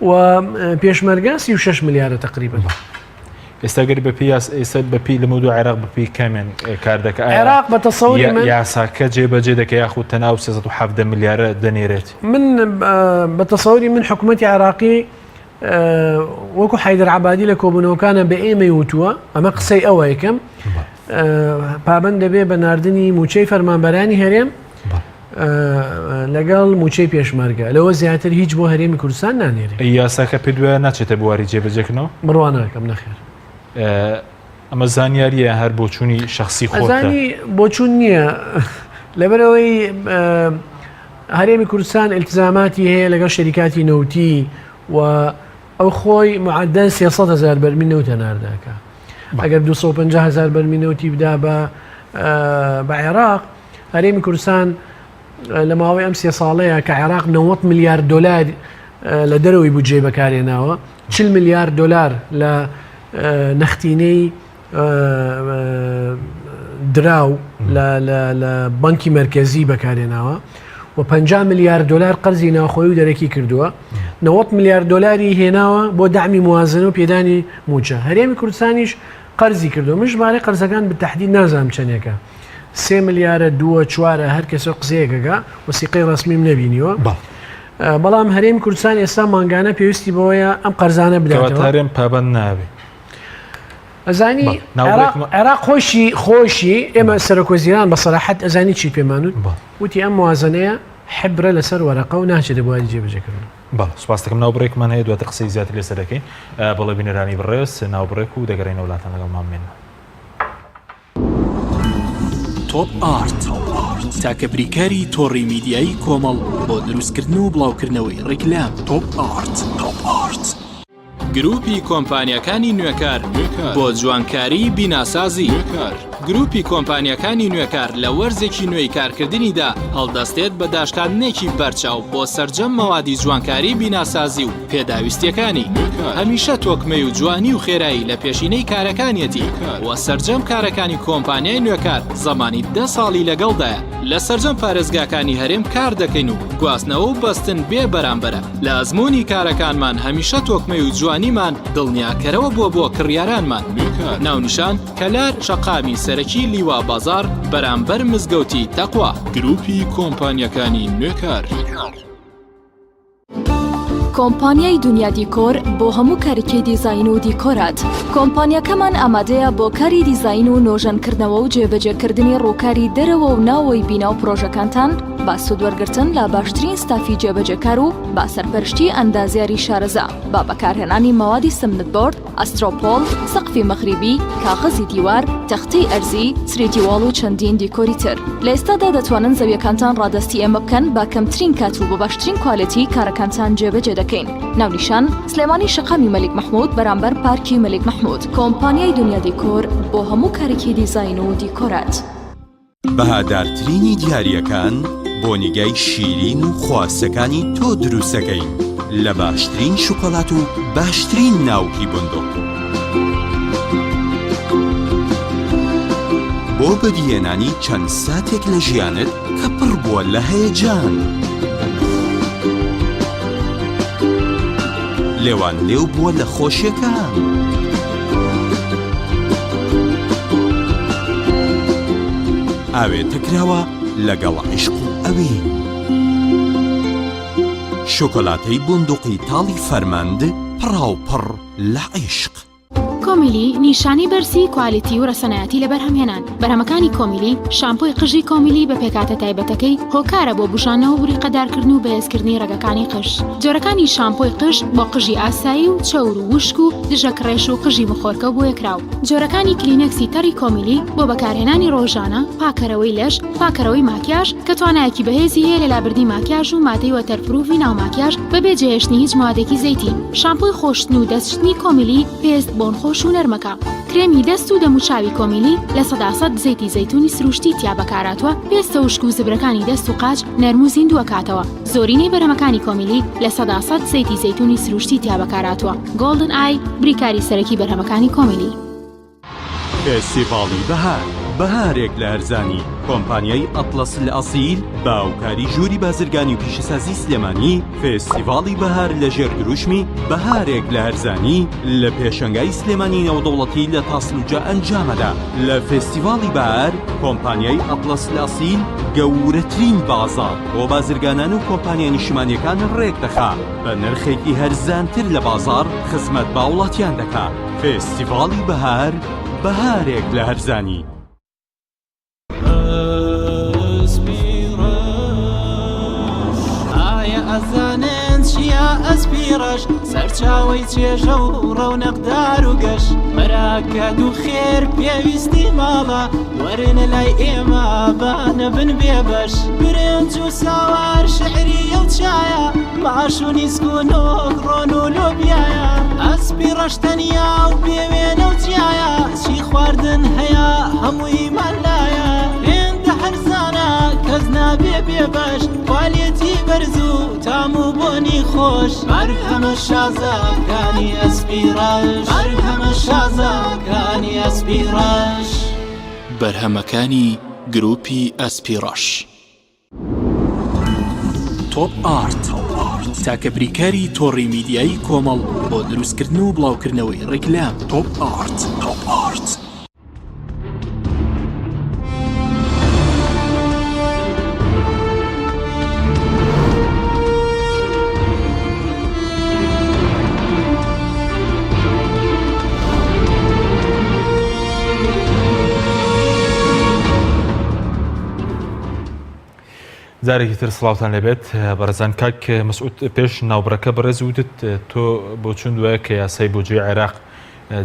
و پێشمەرگە 36 ملیارە تقریبا ئێستا گەر بە پێی ئێستا بە پێی لەمە دوو عێراق بە پێی کامیان کار دەکە عێراق بە تەسەوری من یاساکە جێبەجێ دەکە یاخود تەنها ئەو 317 ملیارە دەنێرێت من بە تەسەوری من حکوومەتی عێراقی وەکو حیدر عبادی لە کۆبوونەوەکانە بە ئێمەی وتووە ئەمە قسەی ئەوە یەکەم پابند دەبێ بە ناردنی موچەی فەرمانبەرانی هەرێم لەگەڵ موچەی پێشمەرگە لەوە زیاتر هیچ بۆ هەرێمی کوردستان نانێرێ یاساکە پێ دوایە ناچێتە بواری جێبەجێکردنەوە بڕوا ناکەم نەخێر ئەمە زانیاریە هەر بۆچوونی شخصی خۆزانی بۆچوون نییە لەبەرەوەی هەرێمی کوردستان ئیلتزاماتی هەیە لەگەڵ شەریکاتی نەوتی و ئەو خۆی معدەن 300 هزار بەرمیل نەوت هەناردەکا ئەگەر 250 هزار بەرمیل نەوتی بدا بە بە عێراق هەرێمی کوردستان لە ماوەی ئەم سێ ساڵەیە کە عێراق 90 ملیار دلار لە دەرەوەی بودجەی بەکارێناوە 40 ملیار دلار لە نەختینەی دراو لە بانکی مەرکەزی بەکارێناوە و و 50 ملیار دلار قەرزی ناوخۆی و دەرەکی کردووە 90 ملیار دلاری هێناوە بۆ دەعمی موازنە و پێدانی موچە هەرێمی کوردستانیش قەرزی کردووە من ژمارەی قەرزەکان بتەحدید نازانم چەندێکە سێ ملیارە دووە چوارە هەر کەسە قسەیەکەکە وسیقەی ڕسمیم نەبینیوە بەڵام هەرێمی کوردستان ئێستا مانگانە پێویستی بەوەیە ئەم قەرزانە بداتەوە هەرێم پابند نابێ ئەزانی عێراق خۆشی خۆشی ئێمە سەرۆکوەزیران بە سەراحەت ئەزانی چی پێمانوت وتی ئەم موازنەیە حبرە لەسەر وەرەقە و ناچێتە بواری جێبەجێکردن. بەڵێ سوپاس دەکەم ناوبڕێکمان هەیە دواتر قسەی زیاتر لەسەر دەکەین بەڵێ بینەرانی بەڕێز ناوبڕێک و دەگەڕێینەوە لاتان لەگەڵمان بمێنەوە. تۆپ ئارت تاکە بریکاری تۆڕی میدیایی کۆمەڵ بۆ دروستکردن و بڵاوکردنەوەی ڕیکلام. تۆپ ئارت. تۆپ ئارت. گروپی کۆمپانیاکانی نوێکار بۆ جوانکاری بیناسازی. گروپی کۆمپانیاکانی نوێکار لە وەرزێکی نوێی کارکردنیدا هەڵدەستێت بە داشکاندنێکی بەرچاو بۆ سەرجەم مەوادی جوانکاری بیناسازی و پێداویستیەکانی. هەمیشە تۆکمەی و جوانی و خێرایی لە پێشینەی کارەکانیەتی و سەرجەم کارەکانی کۆمپانیای نوێکار زەمانی دە ساڵی لەگەڵدایە. لە سەرجەم پارێزگاکانی هەرێم کار دەکەین و گواستنەوە و بەستن بێ بەرامبەرە. لە ئەزموونی کارەکانمان هەمیشە تۆکمەی و جوانیمان دڵنیاکەرەوە بووە بۆ کڕیارانمان. ناونیشان، کەلار شەقامی سەرەکی لیوا بازاڕ بەرامبەر مزگەوتی تەقوا. گروپی کۆمپانیاکانی نوێکار. کۆمپانیای دونیا دیکۆر بۆ هەموو کارێکی دیزاین و دیکۆرات. کۆمپانیاکەمان ئامادەیە بۆ کاری دیزاین و نۆژەنکردنەوە و جێبەجێکردنی ڕووکاری دەرەوە و ناوەوەی بینا و پڕۆژەکانتان بە سوودوەرگرتن لە باشترین ستافی جێبەجێکار و بە سەرپەرشتی ئەندازیاری شارەزا بە بەکارهێنانی مەوادی cement board، ئەسترۆپۆڵ، سەقفی مەغریبی، کاغەزی دیوار، تەختەی ئەرزی، 3D wall و چەندین دیکۆری تر. لە ئێستادا دەتوانن زەویەکانتان ڕادەستی ئێمە بکەن بە کەمترین کات و بە باشترین کوالێتی کارەکانتان جێبەجێ دەکەین. ناونیشان، سلێمانی شەقامی مەلیک مەحمود بەرامبەر پارکی مەلیک مەحمود. کۆمپانیای دونیا دیکۆر بۆ هەموو کارێکی دیزاین و دیکۆرات. بەهادارترینی دیارییەکان بۆ نیگای شیرین و خواستەکانی تۆ دروستەکەین لە باشترین شوکۆلات و باشترین ناوکی بوندوق. بۆ بەدیهێنانی چەند ساتێک لە ژیانت کە پڕ بووە لە هەیەجان. لێوان لێو بووە لە خۆشیەکان. ئاوێتە کراوە لەگەڵ عیشق و ئەوین. شۆکۆلاتەی بوندوقی تاڵی فەرمەند پڕاوپڕ لە عیشق. کۆمیلی نیشانەی بەرزی کوالیتی و ڕەسەنایەتی لە بەرهەمهێنان بەرهەمەکانی کۆمیلی شامپۆی قژی کۆمیلی بە پێکهاتە تایبەتەکەی هۆکارە بۆ بوژانەوە و بریقەدارکردن و بەهێزکردنی ڕەگەکانی قژ جۆرەکانی شامپۆی قژ بۆ قژی ئاسایی و چەور و وشک و دژە کڕێش و قژی مخۆرکە و بۆیەکراو جۆرەکانی کلینێکسی تەڕی کۆمیلی بۆ بەکارهێنانی ڕۆژانە پاکەرەوەی لەش پاکەرەوەی ماکیاژ کە توانایەکی بەهێزی هەیە لە لابردنی ماکیاژ و مادەی waterproof ی ناو ماکیاژ بەبێ جێهێشتنی هیچ موادێکی زەیتی. شامپۆی خۆشتن و دەستشتنی کۆمیلی پێست بۆنخۆش و نەرمەکە. کرێمی دەست و دەموچاوی کۆمیلی 100% زەیتی زەیتونی سروشتی تیا بەکارهاتووە پێستە وشک و زبرەکانی دەست و قاچ نەرم و زیندووەکاتەوە. زۆرینەی بەرهەمەکانی کۆمیلی 100% زەیتی زەیتونی سروشتی تیا بەکارهاتووە. گۆڵدن ئای بریکاری سەرەکی بەرهەمەکانی کۆمیلی. فێستیڤاڵی بەهار، بەهارێک لە هەرزانی، کۆمپانیای ئەتڵەس الئەسیل بە هاوکاری ژووری بازرگانی و پیشەسازی سلێمانی فێستیڤاڵی بەهار لە ژێر دروشمی بەهارێک لە هەرزانی لە پێشەنگای سلێمانی نێودەوڵەتی لە تاسلوجە ئەنجامەدا. لە فێستیڤاڵی بەهار کۆمپانیای ئەتڵەس الئەسیل گەورەترین بازاڕ بۆ بازرگانان و کۆمپانیا نیشتمانیەکان ڕێکدەخا بە نرخێکی هەرزانتر لە بازاڕ خزمەت بە هاوڵاتیان دەکا. فێستیڤاڵی بەهار، بەهارێک لە هەرزانی. ئایا ئەزانن چییە ئەسپی ڕەش سەرچاوەی چێژە و ڕەونەقدار و گەش بەراکات و خێر پێویستی ماڵە وەرنە لای ئێمە با نەبن بێبەش برنج و ساوار شعریە و چایە ماش و نیسک و نۆک ڕۆن و لۆبیایە ئەسپی ڕەش تەنیا و بێوێنە و جیایە چی خواردن هەیە هەموویمان لایە هێندە هەرزانە کەس نابێ بێبەش کوالێتی بەرز و تام و بۆنی خۆش بەرهەمە شازەکانی ئەسپی ڕەش بەرهەمە شازەکانی ئەسپی ڕەش. بەرهەمەکانی گروپی ئەسپی ڕەش. تۆپ ئارت، تاکە بریکاری تۆڕی میدیایی کۆمەڵ بۆ دروستکردن و بڵاوکردنەوەی ڕیکلام. تۆپ ئارت. تۆپ ئارت. جارێکی تر سڵاوتان لێبێت بەڕێزان کاک مەسعود پێش ناوبڕەکە بەڕێز وتت تۆ بۆچون دوایە کە یاسای بودجەی عێراق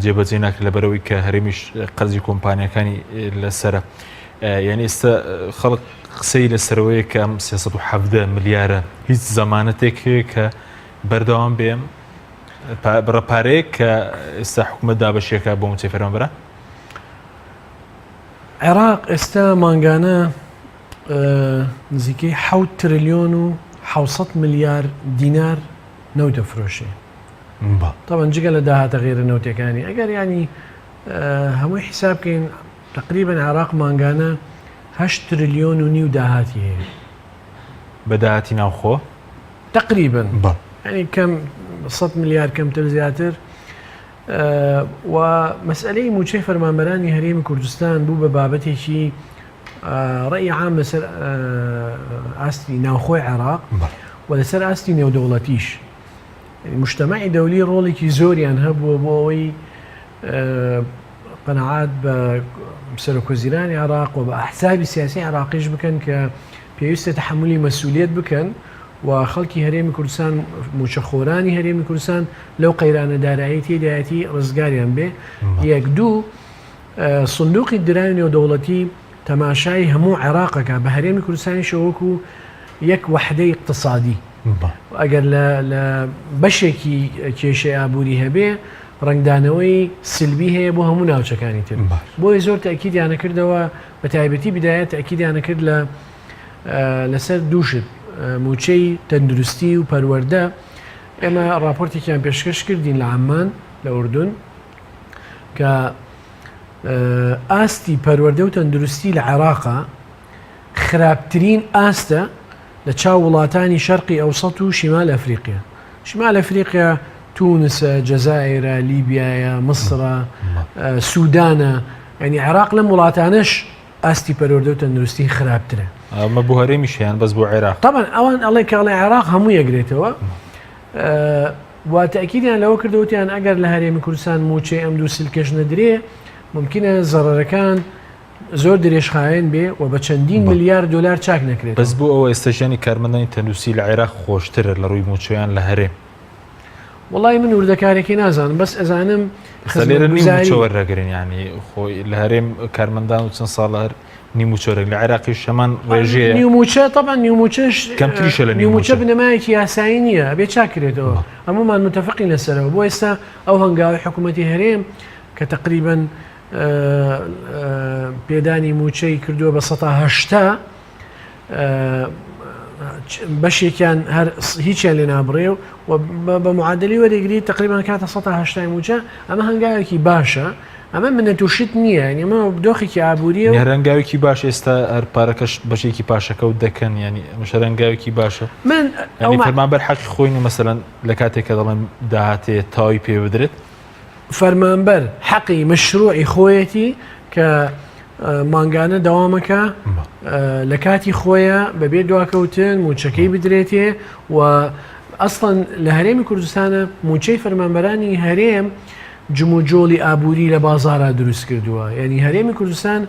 جێبەجێ ناکرێت لەبەرەوەی کە هەرێمیش قەرزی کۆمپانیەکانی لەسرە یعنی ئێستا خەڵک قسەی لەسەرەوەیە کە ئەم 317 ملیارە هیچ زەمانەتێک هەیە کە بەردەوام بێم بڕە پارەیەک کە ئێستا حکومەت دابەشێکە بۆ موچەی فەرمانبەران عێراق ئێستا مانگانە نزیکەی حەوت ترلیۆن و حەوسەد ملیار دینار نەوت دەفرۆشێ. تەبعەن جگە لە داهاتە غەیرە نەوتیەکانی ئەگەر یانی هەمووی حیساب بکەین تقریبا عێراق مانگانە هەشت ترلیۆن و نیو داهاتی هەیە. بە داهاتی ناوخۆ؟ تقریبا یانی کەم 100 ملیار کەمتر زیاتر و مەسئلەی مووچەی فەرمانبەرانی هەرێمی کوردستان بوو بە بابەتێکی ڕەئی عام لەسەر ئاستی ناوخۆی عێراق و لەسەر ئاستی نێودەوڵەتیش مجتەمەعی دەولی ڕۆڵێکی زۆریان هەبووە بۆ ئەوەی قەنەعات بە سەرۆکوەزیرانی عێراق و بە ئەحزابی سیاسی عێراقیش بکەن کە پێویستە تەحملی مەسولیت بکەن و خەڵکی هەرێمی کوردستان موچەخۆرانی هەرێمی کوردستان لەو قەیرانە دارایی تێدایەتی ڕزگاریان بێ یەک دوو سندوقی دراوی نێودەوڵەتی تەماشای هەموو عێراق ئەکا بە هەرێمی کوردستانیشەوە وەکو یەک وەحدەی ئیقتسادی. ئەگەر لە بەشێکی کێشەی ئابووری هەبێ ڕەنگدانەوەی سلبی هەیە بۆ هەموو ناوچەکانی تر. بۆیە زۆر تەئکیدیانە کردەوە بە تایبەتی بدایە تەئکیدیانە کرد لە لەسەر دوو شت مووچەی تەندروستی و پەروەردە. ئێمە ڕاپۆرتێکیان پێشکەش کردین لە عەممان لە ئوردن کە ئاستی پەروەردە و تەندروستی لە عێراقا خراپترین ئاستە لە چاو وڵاتانی شەرقی ئەوسەت و شیمال ئەفریقیا. شیمال ئەفریقیا تونسە، جەزائیرە، لیبیایە، میسرە، سودانە، یعنی عێراق لەم وڵاتانەش ئاستی پەروەردە و تەندروستی خراپترە. ئەمە بۆ هەرێمیش یان بەس بۆ عێراق؟ تەبعەن ئەوان ئەڵێ کە ئەڵێ عێراق هەموو یەگرێتەوە. و تەئکیدیان لەوە کردەوە وتیان ئەگەر لە هەرێمی کوردستان مووچەی ئەم دوو سلکەش نەدرێ ممکنە زەڕەرەکان زۆر درێژخایەن بێ و بە چەندین ملیار دۆلار چاک نەکرێتەوە. بەس بۆ ئەوە ئێستا ژیانی کارمەندانی تەندروستی لە عێراق خۆشترە لە ڕووی مووچەیان لە هەرێم؟ وەڵای من وردەکارێکی نازانم بەس ئەزانم ئێستا لێرە نیو مووچە وەرەگرن یانی خۆی لە هەرێم کارمەندان و چەند ساڵە هەر نیو مووچە وەرەگرن لە عێراقیش هەمان ڕێژەیە. نیو مووچە تەبعەن نیو مووچەش کەمتریشە لە نیو مووچە بنەمایەکی یاسایی نییە ئەبێ چاک کرێتەوە هەموومان متەفقین لەسەرەوە بۆ ئێستا ئەو هەنگاوی حکوومەتی هەرێم کە تقریبا پێدانی مووچەی کردووە بە 180 بەشێکیان هەر هیچیان لێ نابڕێ و بە معادلی وەرێگری تقریبان کاتە 180 مووچە ئەمە هەنگاوێکی باشە ئەمە منەت و شت نییە یعنی ئەمە دۆخێکی ئابووریە هەر هەنگاوێکی باش ئێستا هەر پارەکەش بەشێکی پاشەکەوت دەکەن ینی ئەمەش هەر هەنگاوێکی باشە من ئەو فەرمانبەر حەقی خۆی نیە مەسەلەن لە کاتێک کە دەڵێن داهاتێ تەواوی پێ بدرێت فەرمانبەر حەقی مەشروعی خۆیەتی کە مانگانە دەوامەکە لە کاتی خۆیە بەبێ دواکەوتن موچەکەی بدرێتێ و ئەسڵەن لە هەرێمی کوردستانە موچەی فەرمانبەرانی هەرێم جموجۆڵی ئابووری لە بازاڕا دروست کردووە یعنی هەرێمی کوردستان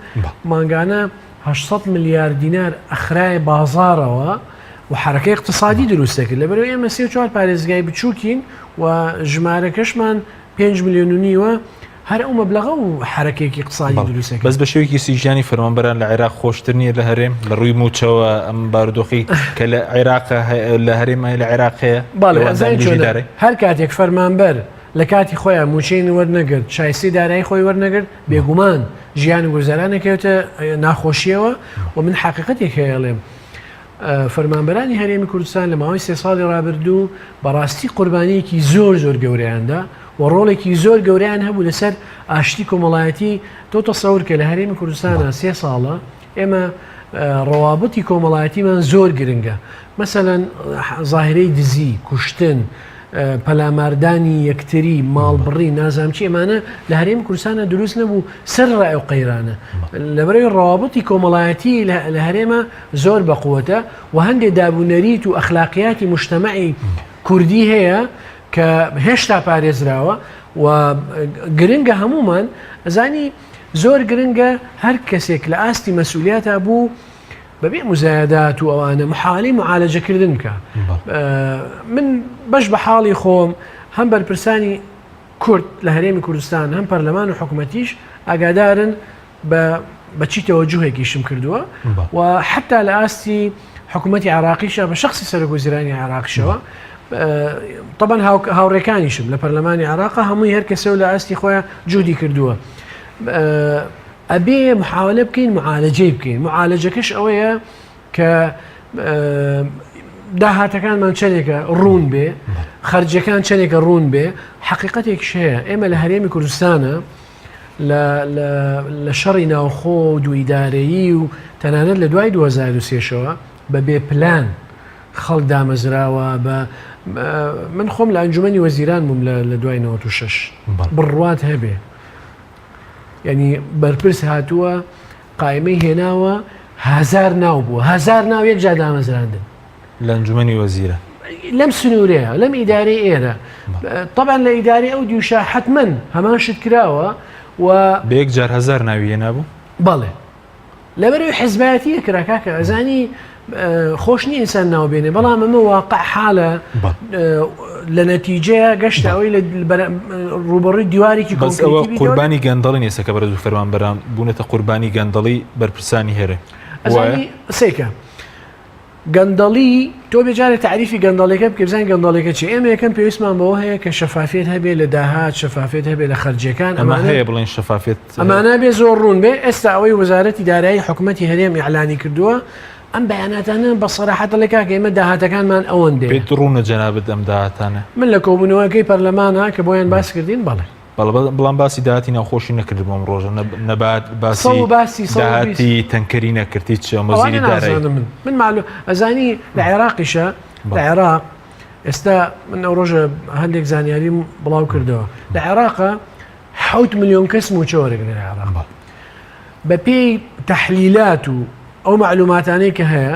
مانگانە 800 ملیار دینار ئەخرایە بازاڕەوە و حرەکەی اقتصادی دروست دەکرد لەبەرەوە ئێمە سێ چوار پارێزگای بچووکین و ژمارەکەشمان 5 میلیۆن و نیوە هەر ئەو مەبلەغە و حرەکێکی اقتصادی دروست دەکرد. بەس بە شێوەیەکی گشتی ژیانی فەرمانبەران لە عێراق خۆشتر نییە لە هەرێم لە ڕووی مووچەوە ئەم بارودۆخی کە لە عێراق لە هەرێم هەیە لە عێراق هەیە بەڵێ ئەزانی چۆنە هەر کاتێک فەرمانبەر لە کاتی خۆیان مووچەی وەرنەگرت، شایستەی دارایی خۆی وەرنەگرت، بێگومان ژیان و گوزەران ئەکەوێتە ناخۆشییەوە و من حەقیقەتێک هەیە ئەڵێم فەرمانبەرانی هەرێمی کوردستان لە ماوەی سێ ساڵی ڕابردوو بەڕاستی قوربانییەکی زۆر زۆر گەورەیاندا و ڕۆڵێکی زۆر گەورەیان هەبوو لەسەر ئاشتی کۆمەڵایەتی تۆ تەسەور کە لە هەرێمی کوردستانە سێ ساڵە ئێمە. ڕەوابتی کۆمەڵایەتیمان زۆر گرنگە مەسەلەن زاهرەی دزی، کوشتن، پەلاماردانی یەکتری، ماڵبڕی، نازانم چی ئەمانە لە هەرێمی کوردستانە دروست نەبوو سەر ڕای ئەو قەیرانە. لەبەرەوەی ڕەوابتی کۆمەڵایەتی لە هەرێمە زۆر بەقوەتە و هەندێ داب و نەریت و ئەخلاقیاتی مجتەمەعی کوردی هەیە کە هێشتا پارێزراوە و گرنگە هەمومان ئەزانی زۆر گرنگە هەر کەسێک لە ئاستی مەسئولیاتا بوو بەبێ مزایدات و ئەوانە محالی معالەجەکردن بکە من بەش بە حاڵی خۆم هەم بەرپرسانی کورد لە هەرێمی کوردستان هەم پەرلەمان و حکوومەتیش ئاگادارن بە بەچی تەوەجوهێکیشم کردووە و حتا لە ئاستی حکوومەتی عراقیشە بە شخصی سەرۆک وەزیرانی عراقیشەوە طبعا هاوڕێکانیشم لە پەرلەمانی عراق هەمووی هەر کەسە و لە ئاستی خۆیان جودی کردووە ئەبێ محاولە بکەین معالەجەی بکەین معالەجەکەش ئەوەیە کە داهاتەکانمان چەندێکە ڕوون بێ خەرجەکان چەندێکە ڕوون بێ حقیقەتێکش هەیە ئێمە لە هەرێمی کوردستانە لە شەڕی ناوخۆ و دووئیدارەیی و تەنانەت لە دوای 2023شەوە بە بێ پلان خەڵک دامەزراوە بە من خۆم لە ئەنجومەنی وەزیران بووم لە دوای 96 بڕوات هەبێ یعنی بەرپرس هاتووە قایمەی هێناوە هزار ناو بووە هزار ناو یەک جا دامەزراندن لە ئەنجومەنی وەزیرە. لەم سنوورەیە لەم ئیدارەی ئێرە طبعا لە ئیدارەی ئەو دیوشا حتمما هەمان شت کراوە و بە یەک جار هەزار ناوی هێنابوو؟ بەڵێ لەبەرەوەی حزبایەتیە کرا کاکە ئەزانی خۆش نییە ئینسان ناو بێنێ بەڵام ئەمە واقع حاڵە لە نەتیجەیە گەشتە ئەوەی لە ڕوبەڕووی دیوارێکی بەس ئەوە قوربانی گەندەڵی نیسە کە بەرز و فەرمانبەران بوونەتە قوربانی گەندەڵی بەرپرسانی هەرێ ئەزانی سێکە گەندەڵی، تۆ بێ جارێ تەعریفی گەندەڵیەکە بکەی بزانین گەندەڵیەکە چیە، ئێمە یەکەم پێویستمان بەوە هەیە کە شەفافیەت هەبێ لە داهات، شەفافیەت هەبێ لە خەرجیەکان، ئەمە هەیە بڵێن شەفافیەت ئەمانە بێ زۆر ڕوون بێ، ئێستا ئەوەی وەزارەتی دارایی حکومەتی هەرێم ئیعلانی کردووە ئەم بەیاناتانە بە سەراحەت دەڵێ کاکە ئێمە داهاتەکانمان ئەوەندەیە. پێت ڕوونە جەنابت ئەم داهاتانە؟ من لە کۆبوونەوەکەی پەرلەمانا کە بۆیان باس کردین بەڵێ. بەڵێ بەڵام باسی داهاتی ناوخۆشی نەکردبوو ئەم ڕۆژە نە باسی باسی داهاتی تەنکەری نەکرد هیچ ئەم وەزیری دارایی من من معلوم ئەزانی لە عێراقیشە لە عێراق ئێستا من ئەو ڕۆژە هەندێک زانیاریم بڵاو کردەوە لە عێراقە حوت میلیۆن کەس موچە وەرەگرن لە عێراق بە پێی تەحلیلات و ئەو معلوماتانەی کە هەیە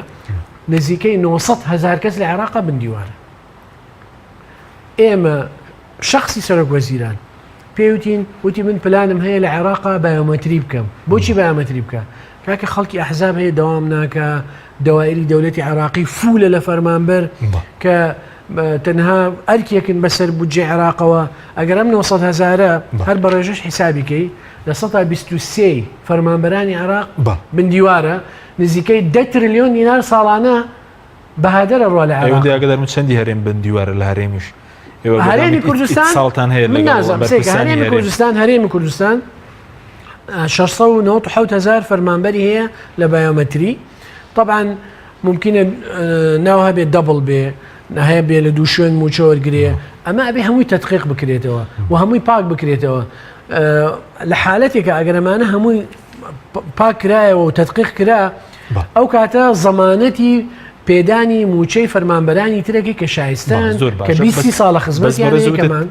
نزیکەی 900 هزار کەس لە عێراقا بندیوارە ئێمە شەخسی سەرۆک وەزیران پێی وتین وتی من پلانم هەیە لە عێراقا بایۆمەتری بکەم بۆچی بایۆمەتری بکە کاکە خەڵکی ئەحزاب هەیە دەوام ناکە دەوایری دەولەتی عێراقی فولە لە فەرمانبەر کە تەنها ئەرکێکن بەسەر بودجێ عێراقەوە ئەگەر ئەم 900 هزارە هەر بە ڕێژەش حیسابیکەی لە 123 فەرمانبەرانی عێراق بندیوارە نزیکەی 10 تریلیۆن دینار ساڵانە بەهادەر ئەڕوا لە عێراق. ئەوەندەی ئاگادارم چەندی هەرێم بن دیوارە لە هەرێمیش ئێوە هەرێمی کوردستان ساڵتان هەیە من نازانم سێکە هەرێمی کوردستان هەرێمی کوردستان 697 هزار فەرمانبەری هەیە لە بایۆمەتری طبعا ممکنە ناو هەبێت دەبڵ بێ هەیە بێ لە دوو شوێن موچە وەرگێ ئەمە ئەبێ هەمووی تدقیق بکرێتەوە و هەمووی پاک بکرێتەوە لە حالەتێکە ئەگەرەمانە هەمووی پاک کرایەوە و تدقیق کرا ئەو کاتە زەمانەتی پێدانی مووچەی فەرمانبەرانی ترەکەی کە شایستەن کە 20 ساڵە خزمەتیان هەیە کەمان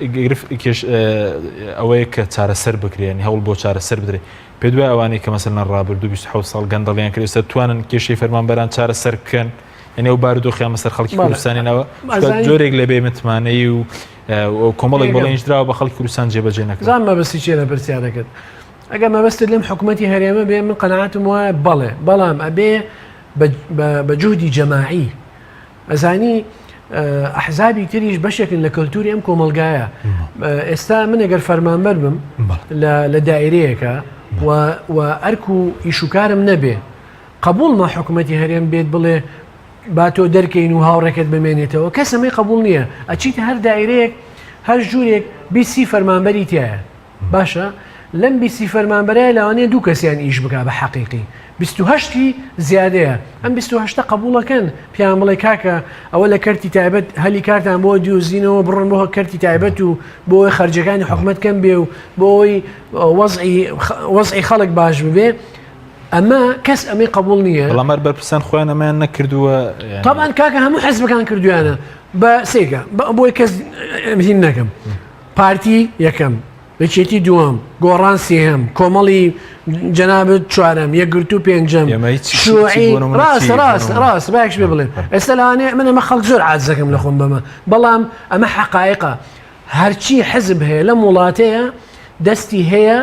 ئەوەیە کە چارەسەر بکرێن هەوڵ بۆ چارەسەر بدرێت پێ دوای ئەوانەی کە مەسەلەن ڕابردوو 27 ساڵ گەندەڵیان کرد ئێستا توانن کێشەی فەرمانبەران چارەسەر بکەن یعنی ئەو بارودۆخیان بەسەر خەڵکی کوردستانی ناوە جۆرێک لە بێ متمانەی و کۆمەڵێک بەڵێنیش دراوە بە خەڵکی کوردستان جێبەجێ نەکرا. زان مەبەستی چیە لە پرسیارەکەت؟ ئەگەر مەبەستت لەم حکومەتی هەرێمە بێ من قەناعەتم وایە بەڵێ بەڵام ئەبێ بە جوهدی جەماعی ئەزانی ئەحزابی تریش بەشێکن لە کەلتوری ئەم کۆمەلگایە ئێستا من ئەگەر فەرمانبەر بم لە دایرەیەکە و ئەرک و ئیشوکارم نەبێ قبولمە حکوومەتی هەرێم بێت بڵێ با تۆ دەرکەین و هاوڕێکەت بمێنێتەوە کەس ئەمەی قبول نییە ئەچیتە هەر دایرەیەک هەر ژوورێک بیسی فەرمانبەری تایە باشە لەم بیستی فەرمانبەرە لەوانەیە دوو کەسیان ئیش بکا بە حەقیقی 28 ی زیادەیە ئەم 28 قبوڵەکەن پیان بڵێ کاکە ئەوە لە کەرتی تایبەت هەلی کارتان بۆ دیۆزینەوە بڕن بۆ کەرتی تایبەت و بۆ ئەوەی خەرجەکانی حکومەت کەم بێ و بۆ ئەوەی وەزعی وەزعی خەڵک باش ببێ. ئەمە کەس ئەمەی قبول نییە. بەڵام هەر بەرپرسان خۆیان ئەمەیان نەکردووە. تاوان کاکە هەموو حزبەکان کردویانە بە سێگە بۆی کەس هین نەکەم پارتی یەکەم یەکێتی دووەم گۆڕان سێهەم کۆمەڵی جەنابت چوارەم یەکگرتوو پێنجەم شوعی ڕاست ڕاست ڕاست باش پێ بڵێن ئێستا لەوانەیە من ئەمە خەڵک زۆر عاجزەکەم لە خۆم بەمە بەڵام ئەمە حەقایقە هەرچی حزب هەیە لەم وڵاتەیە دەستی هەیە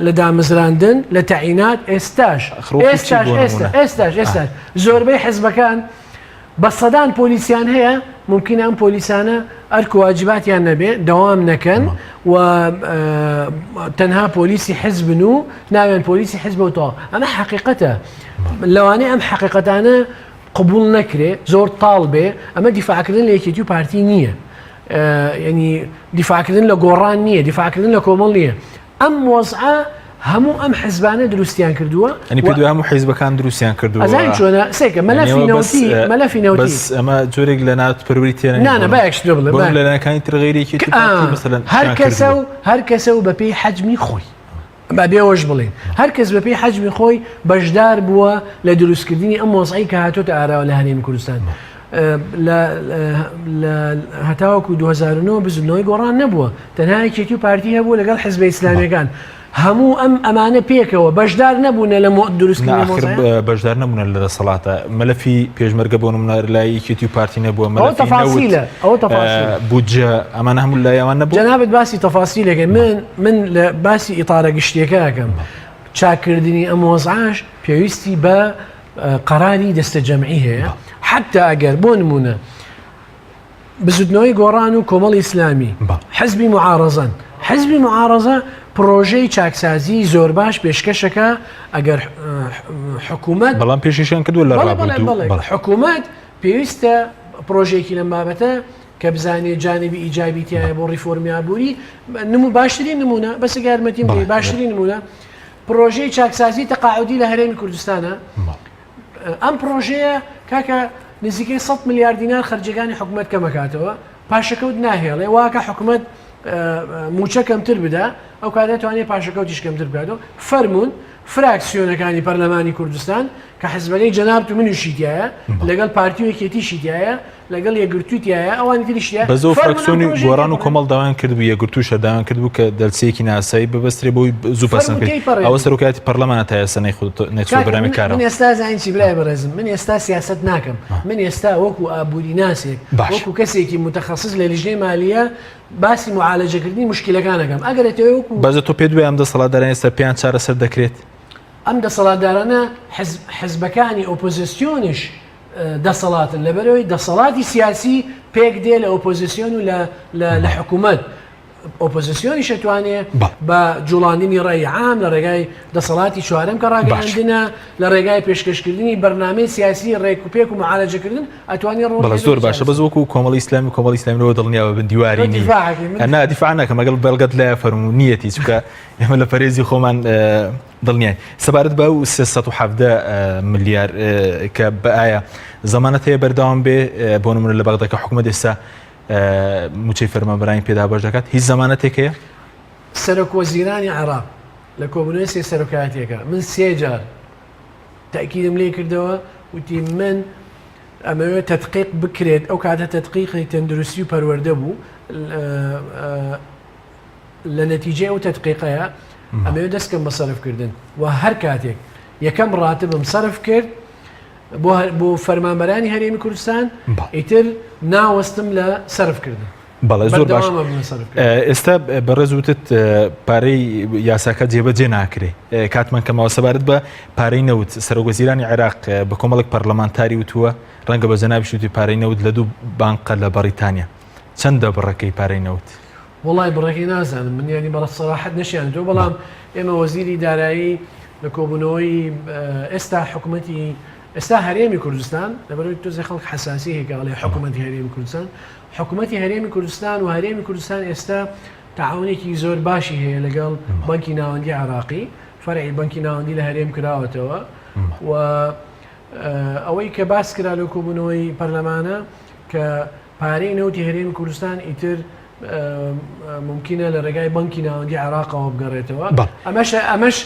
لە دامەزراندن لە تەعینات ئێستاش ئێستاش ئێستا ئێستاش ئێستاش زۆربەی حزبەکان بە سەدان پۆلیسیان هەیە مومکینە ئەم پۆلیسانە ئەرک و واجباتیان نەبێ دەوام نەکەن و تەنها پۆلیسی حزبن و ناویان پۆلیسی حزبە و تەواو ئەمە حەقیقەتە لەوانەیە ئەم حەقیقەتانە قبول نەکرێ زۆر تاڵ بێ ئەمە دیفاعکردن لە یەکێتی و پارتی نییە ینی دیفاعکردن لە گۆڕان نییە دیفاعکردن لە کۆمەڵ نییە ئەم وەزعە هەموو ئەم حزبانە دروستیان کردووە. یانی پێت وایە هەموو حیزبەکان دروستیان کردووە؟ ئەزانی چۆنە سێکە مەلەفی نەوتی مەلەفی نەوتی بەس ئەمە جۆرێک لە نادپەروەری تێ نا نا با یەک شت بڵێم بۆ لەلایەکانی تر غەیری یەکێتی پارتی مەسەلەن هەر کەسە و هەر کەسە و بەپێی حەجمی خۆی با بێوەش بڵێین هەر کەس بەپێی حەجمی خۆی بەشدار بووە لە دروستکردنی ئەم وەزعەی کە هاتۆتە ئاراوە لە هەرێمی کوردستان. لە هەتاوەکو 2009 بزوتنەوەی گۆڕان نەبووە تەنها یەکێتی و پارتی هەبوو لەگەڵ حزبە ئیسلامیەکان هەموو ئەم ئەمانە پێکەوە بەشدار نەبوونە لە دروستکردنی مۆزایە بەشدار نەبوونە لە دەسەڵاتە مەلەفی پێشمەرگە بۆ نمونە لای یەکێتی و پارتی نەبووە مەلەفی تەفاسیلە ئەوە تەفاسیل بودجە ئەمانە هەموو لای ئەوان نەبوو جەنابت باسی تەفاسیلەکەی من من لە باسی ئیتارە گشتیەکە ئەکەم چاکردنی ئەم وەزعەش پێویستی بە قەراری دەستەجەمعی هەیە حتا ئەگەر بۆ نمونە بزوتنەوەی گۆڕان و کۆمەڵی ئیسلامی حزبی معارەزەن حزبی معارەزە پرۆژەی چاکسازی زۆر باش پێشکەشەکە ئەگەر حکوومەت بەڵام پێشیشان کردو لە حکوومەت پێویستە پرۆژێکی لەم بابەتە کە بزانێ جانبی ئیجابی تایە بۆ ڕیفۆرمی ئابووری نمو باشترین نمونە بەس یارمەتیم باشترین نمونە پرۆژەی چاکسازی تەقاعودی لە هەرێمی کوردستانە ئەم پرۆژەیە کاکە نزیکەی 100 ملیار دینار خەرجەکانی حکومەت کەمەکاتەوە پاشەکەوت ناهێڵێ واکە حکومەت موچە کەمتر بدا ئەو کاتە توانێت پاشەکەوتیش کەمتر بکاتەوە فەرمونون فراکسیۆنەکانی پەرلەمانی کوردستان کە حزبەکەی جەنابت و منیشی تیایە لەگەڵ پارتی و یەکێتیشی تیایە لەگەڵ یەکگرتووی تیایە ئەوانی تریش تیایە بەس ئەو فەرموون ئەم فراکسیۆنی پرۆژەیە گۆڕان و تێپەڕێنن. کۆمەڵ داوایان کردبوو یەکگرتووش هەر داوایان کردبوو کە دەلسەیەکی نائاسایی ببەسترێ بۆی زوو پەسەند فەرموو کرێت تێیپەڕێنن. ئەوە سەرۆکایەتی پەرلەمانە تا ئێستا نەیخۆ- نەیخستووە کاکە بەرنامەی من کارەوە. من ئێستا زانی چی برای بەڕێزم من ئێستا سیاسەت ناکەم من ئێستا وەکو ئابووریناسێک باش. وەکو کەسێکی متخصص لە لیژنەی مالیە باسی معالەجەکردنی مشکلەکان ئەکەم ئەگەر ئەتەوێ وەکو بەس تۆ پێت وایە ئەم دەسەڵاتدارانە ئێستا پێیان چارەسەر دەکرێت؟ ئەم دەسەڵاتدارانە حزبەکانی ئۆپۆزسیۆنیش دەسەڵاتن لەبەرئەوەی دەسەڵاتی سیاسی پێک دێ لە ئۆپۆزسیۆن و لە حکوومەت ئۆپۆزسیۆنیش ئەتوانێ بە جوڵاندنی ڕای عام لە ڕێگای دەسەڵاتی چوارەم کە ڕاگەیاندنە لە ڕێگای پێشکەشکردنی بەرنامەی سیاسی ڕێک و پێک و معالەجەکردن ئەتوانێ ڕۆڵی بەڵێ زۆر باشە بەس وەکو کۆمەڵی ئیسلامی کۆمەڵی ئیسلامی لەوە دڵنیاوە بن دیواری نی نا دیفاع ناکەم ئەگەڵ بەڵگەت لایە فەرموو نیەتی چونکە ئێمە لە پەرێزی خۆمان دڵنیاین سەبارەت بە ئەو 317 ملیار کە بە ئایا زەمانەت هەیە بەردەوام بێ بۆ نمونە لە بەغدا کە حکومەت ئێستا موچەی فەرمانبەرانی پێدا بەش دەکات هیچ زەمانەتێک هەیە؟ سەرۆک وەزیرانی عێراق لە کۆبوونەوەی سێ سەرۆکایەتیەکە من سێ جار تەئکیدم لێ کردەوە وتی من ئەمەوێت تەدقیق بکرێت ئەو کاتە تەدقیقی تەندروستی و پەروەردە بوو لە نەتیجەی ئەو تەدقیقەیە ئەمەوێت دەست کەم بە سەرف کردن و هەر کاتێک یەکەم ڕاتبم سەرف کرد بۆ بۆ فەرمانبەرانی هەرێمی کوردستان ئیتر ناوەستم لە سەرف کردن. بەڵێ زۆر باش ئێستا بەڕێز وتت پارەی یاساکە جێبەجێ ناکرێ کاتمان کەمەوە سەبارەت بە پارەی نەوت سەرۆک وەزیرانی عێراق بە کۆمەڵێک پەرلەمانتاری وتووە ڕەنگە بە جەنابیش وتی پارەی نەوت لە دوو بانقە لە بەڕیتانیا چەندە بڕەکەی پارەی نەوت؟ وەڵای بڕەکەی نازانم من یانی بەڵە سەراحەت نەشیان تۆ بەڵام ئێمە وەزیری دارایی لە کۆبوونەوەی ئێستا حکوومەتی ئێستا هەرێمی کوردستان لەبەرەوەی تۆزێ خەڵک حساسی هەیە کە ئەڵێ حکوومەتی هەرێمی کوردستان حکوومەتی هەرێمی کوردستان و هەرێمی کوردستان ئێستا تەعاونێکی زۆر باشی هەیە لەگەڵ بانکی ناوەندی عراقی فەرعی بانکی ناوەندی لە هەرێم کراوەتەوە و ئەوەی کە باس کرا لەو کۆبوونەوەی پەرلەمانە کە پارەی نەوتی هەرێمی کوردستان ئیتر مومکینە لە ڕێگای بانکی ناوەندی عێراقەوە بگەڕێتەوە ئەمەش ئەمەش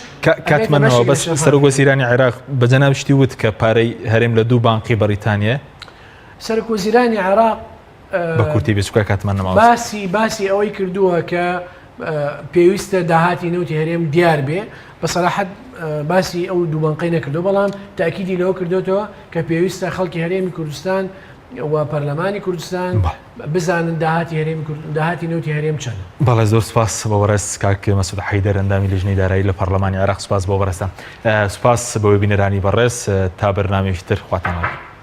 کاتمانەوە بەس سەرۆک وەزیرانی عێراق بە جەناب شتی وت کە پارەی هەرێم لە دوو بانقی بەریتانیە سەرۆک وەزیرانی عێراق بە کورتی بێ چونکە کاتمان نەماوە. باسی باسی ئەوەی کردووە کە پێویستە داهاتی نەوتی هەرێم دیار بێ بە سەراحەت باسی ئەو دوو بانقەی نەکردو بەڵام تاکیدی لەوە کردوێتەوە کە پێویستە خەڵکی هەرێمی کوردستان و پەرلەمانی کوردستان بزانن داهاتی هەرێمی داهاتی نەوتی هەرێم چەندە. بەڵێ زۆر سپاس بۆ بەڕێز کاک مەسعود حەیدەر ئەندامی لیژنەی دارایی لە پەرلەمانی عێراق سپاس بۆ بەڕێزتان سپاس بۆ بینەرانی بەڕێز تا بەرنامەیەکی تر خواتان لەگەڵ.